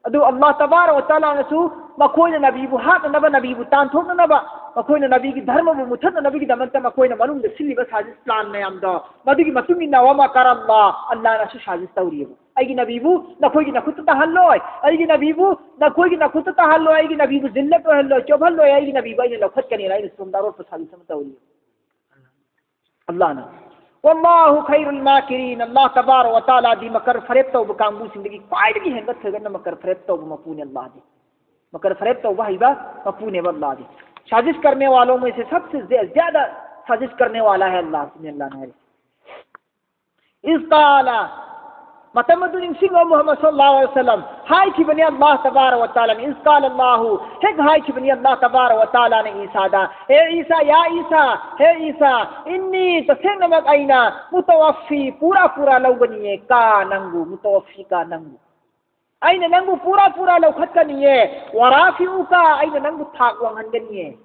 ꯑꯗꯨ ꯑꯜꯂꯥꯍ ꯇꯕꯥꯔꯛ ꯋ ꯇꯥꯂꯥꯅꯁꯨ ꯃꯈꯣꯏꯅ ꯅꯕꯤꯕꯨ ꯍꯥꯠꯅꯅꯕ, ꯅꯕꯤꯕꯨ ꯇꯥꯟꯊꯣꯛꯅꯅꯕ, ꯃꯈꯣꯏꯅ ꯅꯕꯤꯒꯤ ꯙꯔꯃꯕꯨ ꯃꯨꯊꯠꯅꯅꯕꯒꯤꯗꯃꯛꯇ ꯃꯈꯣꯏꯅ ꯃꯅꯨꯡꯗ ꯁꯤꯜꯂꯤꯕ ꯁꯥꯖꯤꯁ ꯄ꯭ꯂꯥꯟ ꯃꯌꯥꯝꯗꯣ, ꯃꯗꯨꯒꯤ ꯃꯇꯨꯡ ꯏꯟꯅ ꯋꯃꯀꯔ ꯑꯜꯂꯥꯍ, ꯑꯜꯂꯥꯍꯅꯁꯨ ꯁꯥꯖꯤꯁ ꯇꯧꯔꯤꯑꯕ꯫ "ꯑꯩꯒꯤ ꯅꯕꯤꯕꯨ ꯅꯈꯣꯏꯒꯤ ꯅꯈꯨꯠꯇ ꯇꯥꯍꯜꯂꯣꯏ, ꯑꯩꯒꯤ ꯅꯕꯤꯕꯨ ꯅꯈꯣꯏꯒꯤ ꯅꯈꯨꯠꯇ ꯇꯥꯍꯜꯂꯣꯏ, ꯑꯩꯒꯤ ꯅꯕꯤꯕꯨ ꯖꯤꯜꯂꯠ ꯑꯣꯏꯍꯜꯂꯣꯏ, ꯆꯣꯞꯍꯜꯂꯣꯏ, ꯑꯩꯒꯤ ꯅꯕꯤꯕꯨ ꯑꯩꯅ ꯂꯧꯈꯠꯀꯅꯤꯅ" ꯑꯩꯅ ꯁꯣꯝꯗ ꯑꯔꯣꯠꯄ ꯁꯥꯖꯤꯁ ꯑꯃ ꯇꯧꯔꯤ꯫ ꯑꯜꯂꯥꯍꯅ, "ꯋꯜꯂꯥꯍꯨ ꯈꯩꯔꯨꯜ ꯃꯥꯀꯤꯔꯤꯟ", ꯑꯜꯂꯥꯍ ꯇꯕꯥꯔꯛ ꯋ ꯇꯥꯂꯥꯗꯤ ꯃꯀꯔ ꯐꯔꯦꯞ ꯇꯧꯕ ꯀꯥꯡꯕꯨꯁꯤꯡꯗꯒꯤ ꯈ꯭ꯋꯥꯏꯗꯒꯤ ꯍꯦꯟꯒꯠ ꯊꯣꯏꯒꯠꯅ ꯃꯀꯔ ꯐꯔꯦꯞ ꯇꯧꯕ ꯃꯄꯨꯅꯤ ꯑꯜꯂꯥꯍꯗꯤ꯫ ꯃꯀꯔ ꯐꯔꯦꯞ ꯇꯧꯕ ꯍꯩꯕ ꯃꯄꯨꯅꯦꯕ ꯑꯜꯂꯥꯍꯗꯤ꯫ "साजिश करने वालों में से सबसे ज्या-, ज्यादा साजिश करने वाला है अल्लाह", ꯁꯤꯅꯤ ꯑꯜꯂꯥꯍꯅ ꯍꯥꯏꯔꯤꯁꯦ꯫ "ꯏꯖ ꯀꯥꯂ", ꯃꯇꯝ ꯑꯗꯨ ꯅꯤꯡꯁꯤꯡꯂꯣ ꯃꯨꯍꯝꯃꯗ ꯁꯜꯂꯜꯂꯥꯍꯨ ꯑꯂꯩꯍꯤ ꯋꯁꯜꯂꯝ, ꯍꯥꯏꯈꯤꯕꯅꯤ ꯑꯜꯂꯥꯍ ꯇꯕꯥꯔꯛ ꯋ ꯇꯥꯂꯥꯅ, "ꯏꯖ ꯀꯥꯂ ꯑꯜꯂꯥꯍꯨ", ꯍꯦꯛ ꯍꯥꯏꯈꯤꯕꯅꯤ ꯑꯜꯂꯥꯍ ꯇꯕꯥꯔꯛ ꯋ ꯇꯥꯂꯥꯅ ꯏꯁꯥꯗ, "ꯍꯦ ꯏꯁꯥ, ꯌꯥ ꯏꯁꯥ, ꯍꯦ ꯏꯁꯥ, ꯏꯟꯅꯤ, ꯇꯁꯦꯡꯅꯃꯛ ꯑꯩꯅ, ꯃꯨꯇꯋꯐꯤ, ꯄꯨꯔꯥ ꯄꯨꯔꯥ ꯂꯧꯒꯅꯤꯌꯦ, ꯀꯥ ꯅꯪꯕꯨ, ꯃꯨꯇꯋꯐꯤ ꯀꯥ ꯅꯪꯕꯨ꯫ ꯑꯩꯅ ꯅꯪꯕꯨ ꯄꯨꯔꯥ ꯄꯨꯔꯥ ꯂꯧꯈꯠꯀꯅꯤꯌꯦ, ꯋꯔꯥꯐꯤꯎꯀ, ꯑꯩꯅ ꯅꯪꯕꯨ ꯊꯥꯛ ꯋꯥꯡꯍꯟꯒꯅꯤꯌꯦ꯫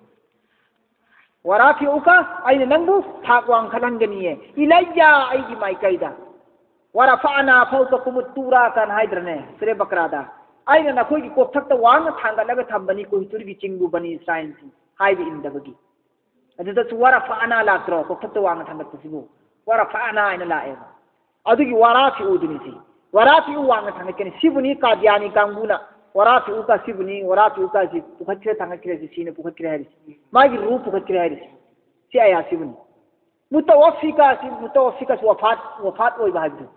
ꯋꯔꯥꯐꯤꯎꯀ, ꯑꯩꯅ ꯅꯪꯕꯨ ꯊꯥꯛ ꯋꯥꯡꯈꯠꯍꯟꯒꯅꯤꯌꯦ꯫ ꯏꯂꯩꯌꯥ, ꯑꯩꯒꯤ ꯃꯥꯏꯀꯩꯗ꯫ ꯋꯔꯐꯥꯅꯥ ꯐꯧꯀ ꯀꯨꯃꯨꯠ ꯇꯨꯔꯥ ꯀꯥꯟ ꯍꯥꯏꯗ꯭ꯔꯅꯦ ꯁꯨꯔꯦ ꯕꯀ꯭ꯔꯥꯗ? "ꯑꯩꯅ ꯅꯈꯣꯏꯒꯤ ꯀꯣꯛꯊꯛꯇ ꯋꯥꯡꯅ ꯊꯥꯡꯒꯠꯂꯒ ꯊꯝꯕꯅꯤ ꯀꯣꯍꯤꯇꯨꯔꯒꯤ ꯆꯤꯡꯕꯨ ꯕꯅꯤ ꯏꯁꯔꯥꯏꯜꯁꯤꯡ" ꯍꯥꯏꯕ ꯏꯟꯗꯕꯒꯤ꯫ ꯑꯗꯨꯗꯁꯨ ꯋꯔꯐꯥꯅꯥ ꯂꯥꯛꯇ꯭ꯔꯣ, ꯀꯣꯛꯊꯛꯇ ꯋꯥꯡꯅ ꯊꯥꯡꯒꯠꯄꯁꯤꯕꯨ? ꯋꯥꯔꯐꯥꯅ ꯍꯥꯏꯅ ꯂꯥꯛꯑꯦꯕ꯫ ꯑꯗꯨꯒꯤ ꯋꯥꯔꯥꯐꯤꯎꯗꯨꯅꯤ ꯁꯤ꯫ ꯋꯥꯔꯥꯐꯤꯎ ꯋꯥꯡꯅ ꯊꯥꯡꯒꯠꯀꯅꯤ꯫ ꯁꯤꯕꯨꯅꯤ ꯀꯥꯗꯤꯌꯥꯅꯤ ꯀꯥꯡꯕꯨꯅ ꯋꯥꯔꯥꯐꯤꯎ ꯀ ꯁꯤꯕꯨꯅꯤ, ꯋꯥꯔꯥꯐꯤꯎ ꯀ ꯁꯤ ꯄꯨꯈꯠꯈ꯭ꯔꯦ, ꯊꯥꯡꯒꯠꯈ꯭ꯔꯦ, ꯁꯤ ꯁꯤꯅ ꯄꯨꯈꯠꯈ꯭ꯔꯦ ꯍꯥꯏꯔꯤꯁꯤ꯫ ꯃꯥꯒꯤ ꯔꯨꯍ ꯄꯨꯈꯠꯈ꯭ꯔꯦ ꯍꯥꯏꯔꯤꯁꯤ꯫ ꯁꯤ ꯑꯌꯥꯁꯤꯕꯨꯅꯤ꯫ ꯃꯨꯇꯋꯐꯤ ꯀ ꯁꯤ, ꯃꯨꯇꯋꯐꯤ ꯀ ꯁꯤ ꯋꯐꯥꯠ, ꯋꯐꯥꯠ ꯑꯣꯏꯕ ꯍꯥꯏꯕꯗꯨ꯫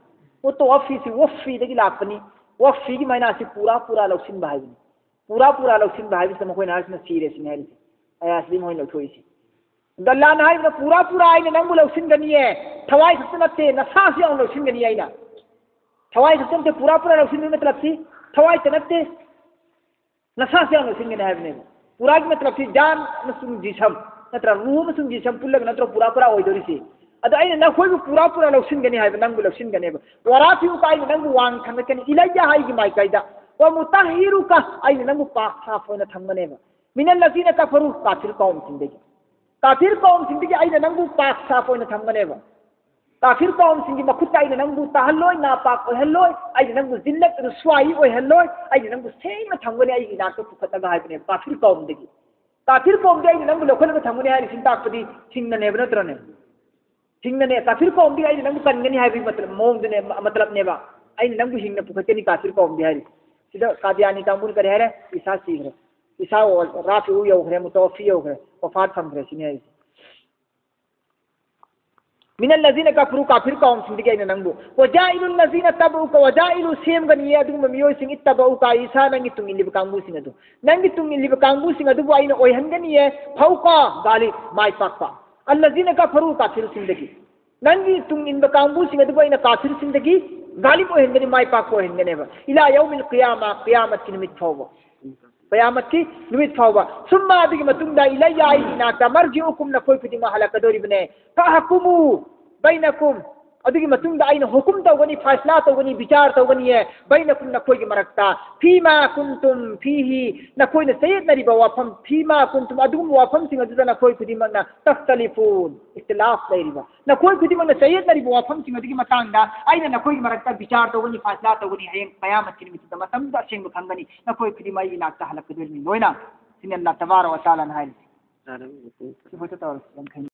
ꯃꯨꯇꯋꯐꯤ ꯁꯤ ꯋꯐꯤꯗꯒꯤ ꯂꯥꯛꯄꯅꯤ꯫ ꯋꯐꯤꯒꯤ ꯃꯥꯏꯅꯥꯁꯤ ꯄꯨꯔꯥ ꯄꯨꯔꯥ ꯂꯧꯁꯤꯟꯕ ꯍꯥꯏꯕꯅꯤ꯫ ꯄꯨꯔꯥ ꯄꯨꯔꯥ ꯂꯧꯁꯤꯟꯕ ꯍꯥꯏꯕꯁꯤꯗ ꯃꯈꯣꯏꯅ ꯍꯥꯏꯔꯤꯁꯤꯅ ꯁꯤꯔꯦ ꯁꯤꯅꯤ ꯍꯥꯏꯔꯤꯁꯦ꯫ ꯑꯌꯥꯁꯤꯗꯤ ꯃꯈꯣꯏꯅ ꯂꯧꯊꯣꯛꯏꯁꯤ꯫ ꯑꯗ ꯑꯜꯂꯥꯍꯅ ꯍꯥꯏꯕꯅ ꯄꯨꯔꯥ ꯄꯨꯔꯥ ꯑꯩꯅ ꯅꯪꯕꯨ ꯂꯧꯁꯤꯟꯒꯅꯤꯌꯦ꯫ ꯊꯋꯥꯏ ꯈꯛꯇ ꯅꯠꯇꯦ, ꯅꯁꯥꯁꯨ ꯌꯥꯎꯅ ꯂꯧꯁꯤꯟꯒꯅꯤ ꯑꯩꯅ꯫ ꯊꯋꯥꯏ ꯈꯛꯇ ꯅꯠꯇꯦ, ꯄꯨꯔꯥ ꯄꯨꯔꯥ ꯂꯧꯁꯤꯟꯕꯒꯤ ꯃꯇꯂꯕꯁꯤ ꯊꯋꯥꯏꯇ ꯅꯠꯇꯦ, ꯅꯁꯥꯁꯨ ꯌꯥꯎꯅ ꯂꯧꯁꯤꯟꯒꯅꯤ ꯍꯥꯏꯕꯅꯦꯕ꯫ ꯄꯨꯔꯥꯒꯤ ꯃꯇꯂꯕꯁꯤ ꯖꯥꯟ ꯑꯃꯁꯨꯡ ꯖꯤꯁꯝ, ꯅꯠꯇ꯭ꯔꯥ? ꯔꯨꯍ ꯑꯃꯁꯨꯡ ꯖꯤꯁꯝ ꯄꯨꯜꯂꯒ ꯅꯠꯇ꯭ꯔꯣ ꯄꯨꯔꯥ ꯄꯨꯔꯥ ꯑꯣꯏꯗꯣꯔꯤꯁꯤ? ꯑꯗꯣ ꯑꯩꯅ ꯅꯈꯣꯏꯕꯨ ꯄꯨꯔꯥ ꯄꯨꯔꯥ ꯂꯧꯁꯤꯟꯒꯅꯤ ꯍꯥꯏꯕ, ꯅꯪꯕꯨ ꯂꯧꯁꯤꯟꯒꯅꯦꯕ꯫ ꯋꯥꯔꯥꯐꯤꯎ ꯀ ꯑꯩꯅ ꯅꯪꯕꯨ ꯋꯥꯡ ꯊꯥꯡꯒꯠꯀꯅꯤ, ꯏꯂꯩꯌ ꯑꯩꯒꯤ ꯃꯥꯏꯀꯩꯗ꯫ ꯋ ꯃꯨꯇꯍꯤꯔꯨ ꯀ ꯑꯩꯅ ꯅꯪꯕꯨ ꯄꯥꯛ ꯁꯥꯐ ꯑꯣꯏꯅ ꯊꯝꯒꯅꯦꯕ꯫ ꯃꯤꯅꯜ ꯂꯖꯤꯅ ꯀꯐꯔꯨ ꯀꯥꯐꯤꯔ ꯀꯧꯝꯁꯤꯡꯗꯒꯤ꯫ ꯀꯥꯐꯤꯔ ꯀꯧꯝꯁꯤꯡꯗꯒꯤ ꯑꯩꯅ ꯅꯪꯕꯨ ꯄꯥꯛ ꯁꯥꯐ ꯑꯣꯏꯅ ꯊꯝꯒꯅꯦꯕ꯫ ꯀꯥꯐꯤꯔ ꯀꯧꯝꯁꯤꯡꯒꯤ ꯃꯈꯨꯠꯇ ꯑꯩꯅ ꯅꯪꯕꯨ ꯇꯥꯍꯜꯂꯣꯏ, ꯅꯥꯄꯥꯛ ꯑꯣꯏꯍꯜꯂꯣꯏ, ꯑꯩꯅ ꯅꯪꯕꯨ ꯖꯤꯜꯂꯠ ꯔꯨꯁ꯭ꯋꯥꯏ ꯑꯣꯏꯍꯜꯂꯣꯏ, ꯑꯩꯅ ꯅꯪꯕꯨ ꯁꯦꯡꯅ ꯊꯝꯒꯅꯤ ꯑꯩꯒꯤ ꯏꯅꯥꯛꯇ ꯄꯨꯈꯠꯂꯒ ꯍꯥꯏꯕꯅꯦꯕ ꯀꯥꯐꯤꯔ ꯀꯧꯝꯗꯒꯤ꯫ ꯀꯥꯐꯤꯔ ꯀꯧꯝꯗꯤ ꯑꯩꯅ ꯅꯪꯕꯨ ꯂꯧꯈꯠꯂꯒ ꯊꯝꯒꯅꯤ ꯍꯥꯏꯔꯤꯁꯤ ꯇꯥꯛꯄꯗꯤ ꯍꯤꯡꯅꯅꯦꯕ ꯅꯠꯇ꯭ꯔꯅꯦ? ꯍꯤꯡꯅꯅꯦ꯫ ꯀꯥꯐꯤꯔ ꯀꯧꯝꯗꯤ ꯑꯩꯅ ꯅꯪꯕꯨ ꯀꯟꯒꯅꯤ ꯍꯥꯏꯕꯒꯤ ꯃꯇꯂꯕ, ꯃꯑꯣꯡꯗꯨꯅꯦ, ꯃ-, ꯃꯇꯂꯕꯅꯦꯕ꯫ ꯑꯩꯅ ꯅꯪꯕꯨ ꯍꯤꯡꯅ ꯄꯨꯈꯠꯀꯅꯤ ꯀꯥꯐꯤꯔ ꯀꯧꯝꯗꯤ ꯍꯥꯏꯔꯤ꯫ ꯁꯤꯗ ꯀꯥꯗꯤꯌꯥꯅꯤ ꯀꯥꯡꯕꯨꯅ ꯀꯔꯤ ꯍꯥꯏꯔꯦ? ꯏꯁꯥ ꯁꯤꯈ꯭ꯔꯦ꯫ ꯏꯁꯥ ꯋꯥ-, ꯔꯥꯐꯤꯎ ꯌꯧꯈ꯭ꯔꯦ, ꯃꯨꯇꯋꯐꯤ ꯌꯧꯈ꯭ꯔꯦ, ꯋꯐꯥꯠ ꯐꯪꯈ꯭ꯔꯦ ꯁꯤꯅꯤ ꯍꯥꯏꯔꯤꯁꯦ꯫ ꯃꯤꯅꯜ ꯂꯖꯤꯅ ꯀꯐꯔꯨ ꯀꯥꯐꯤꯔ ꯀꯧꯝꯁꯤꯡꯗꯒꯤ ꯑꯩꯅ ꯅꯪꯕꯨ꯫ ꯋꯖꯥꯏꯂꯨꯜ ꯂꯖꯤꯅ ꯇꯕꯎꯀ, ꯋꯖꯥꯏꯂꯨ ꯁꯦꯝꯒꯅꯤꯌꯦ ꯑꯗꯨꯒꯨꯝꯕ ꯃꯤꯑꯣꯏꯁꯤꯡ, ꯏꯠꯇꯕꯎꯀ ꯏꯁꯥ ꯅꯪꯒꯤ ꯇꯨꯡ ꯏꯜꯂꯤꯕ ꯀꯥꯡꯕꯨꯁꯤꯡ ꯑꯗꯨ꯫ ꯅꯪꯒꯤ ꯇꯨꯡ ꯏꯜꯂꯤꯕ ꯀꯥꯡꯕꯨꯁꯤꯡ ꯑꯗꯨꯕꯨ ꯑꯩꯅ ꯑꯣꯏꯍꯟꯒꯅꯤꯌꯦ꯫ ꯐꯧꯀ ꯒꯥꯂꯤꯕ, ꯃꯥꯏ ꯄꯥꯛꯄ꯫ ꯑꯜꯂꯖꯤꯅ ꯀꯐꯔꯨ ꯀꯥꯐꯤꯔꯁꯤꯡꯗꯒꯤ꯫ ꯅꯪꯒꯤ ꯇꯨꯡ ꯏꯟꯕ ꯀꯥꯡꯕꯨꯁꯤꯡ ꯑꯗꯨꯕꯨ ꯑꯩꯅ ꯀꯥꯐꯤꯔꯁꯤꯡꯗꯒꯤ ꯒꯥꯂꯤꯕ ꯑꯣꯏꯍꯟꯒꯅꯤ, ꯃꯥꯏ ꯄꯥꯛꯄ ꯑꯣꯏꯍꯟꯒꯅꯦꯕ꯫ ꯏꯂꯥ ꯌꯧꯃꯤꯜ ꯀꯤꯌꯥꯃꯥ, ꯀꯤꯌꯥꯃꯠꯀꯤ ꯅꯨꯃꯤꯠ ꯐꯥꯎꯕ꯫ ꯀꯤꯌꯥꯃꯠꯀꯤ ꯅꯨꯃꯤꯠ ꯐꯥꯎꯕ꯫ ꯁꯨꯝꯃ ꯑꯗꯨꯒꯤ ꯃꯇꯨꯡꯗ ꯏꯂꯩꯌ ꯑꯩꯒꯤ ꯏꯅꯥꯛꯇ ꯃꯔꯖꯤꯎꯀꯨꯝ ꯅꯈꯣꯏ ꯈꯨꯗꯤꯡꯃꯛ ꯍꯜꯂꯛꯀꯗꯧꯔꯤꯕꯅꯦ꯫ ꯐꯥꯍꯀꯨꯃꯨ ꯕꯩꯅꯀꯨꯝ꯫ ꯑꯗꯨꯒꯤ ꯃꯇꯨꯡꯗ ꯑꯩꯅ ꯍꯨꯀꯨꯝ ꯇꯧꯒꯅꯤ, ꯐꯥꯏꯁꯂꯥ ꯇꯧꯒꯅꯤ, ꯕꯤꯆꯥꯔ ꯇꯧꯒꯅꯤꯌꯦ꯫ ꯕꯩꯅꯀꯨꯝ ꯅꯈꯣꯏꯒꯤ ꯃꯔꯛꯇ꯫ ꯐꯤꯃꯥ ꯀꯨꯟꯇꯨꯝ ꯐꯤꯍꯤ ꯅꯈꯣꯏꯅ ꯆꯌꯦꯠꯅꯔꯤꯕ ꯋꯥꯐꯝ꯫ ꯐꯤꯃꯥ ꯀꯨꯟꯇꯨꯝ ꯑꯗꯨꯒꯨꯝꯕ ꯋꯥꯐꯝꯁꯤꯡ ꯑꯗꯨꯗ ꯅꯈꯣꯏ ꯈꯨꯗꯤꯡꯃꯛꯅ ꯇꯈꯇꯂꯤꯐꯨꯟ꯫ ꯏꯈꯇꯤꯂꯥꯐ ꯂꯩꯔꯤꯕ꯫ ꯅꯈꯣꯏ ꯈꯨꯗꯤꯡꯃꯛꯅ ꯆꯌꯦꯠꯅꯔꯤꯕ ꯋꯥꯐꯝꯁꯤꯡ ꯑꯗꯨꯒꯤ ꯃꯇꯥꯡꯗ ꯑꯩꯅ ꯅꯈꯣꯏꯒꯤ ꯃꯔꯛꯇ ꯕꯤꯆꯥꯔ ꯇꯧꯒꯅꯤ, ꯐꯥꯁꯂꯥ ꯇꯧꯒꯅꯤ ꯍꯌꯦꯡ ꯀꯌꯥꯃꯠꯀꯤ ꯅꯨꯃꯤꯠꯇꯨꯗ꯫ ꯃꯇꯝꯗꯨꯗ ꯑꯁꯦꯡꯕ ꯈꯪꯒꯅꯤ꯫ ꯅꯈꯣꯏ ꯈꯨꯗꯤꯡꯃꯛ ꯑꯩꯒꯤ ꯏꯅꯥꯛꯇ ꯍꯜꯂꯛꯀꯗꯣꯏꯅꯤ ꯂꯣꯏꯅ꯫ ꯁꯤꯅꯤ ꯑꯜꯂꯥꯍ ꯇꯕꯥꯔꯛ ꯋ ꯇꯥꯂꯥꯅ ꯍꯥꯏꯔꯤꯁꯤ꯫ ꯁꯤ ꯐꯣꯇꯣ ꯇꯧꯔꯁꯤ, ꯌꯥꯝ ꯐꯩ꯫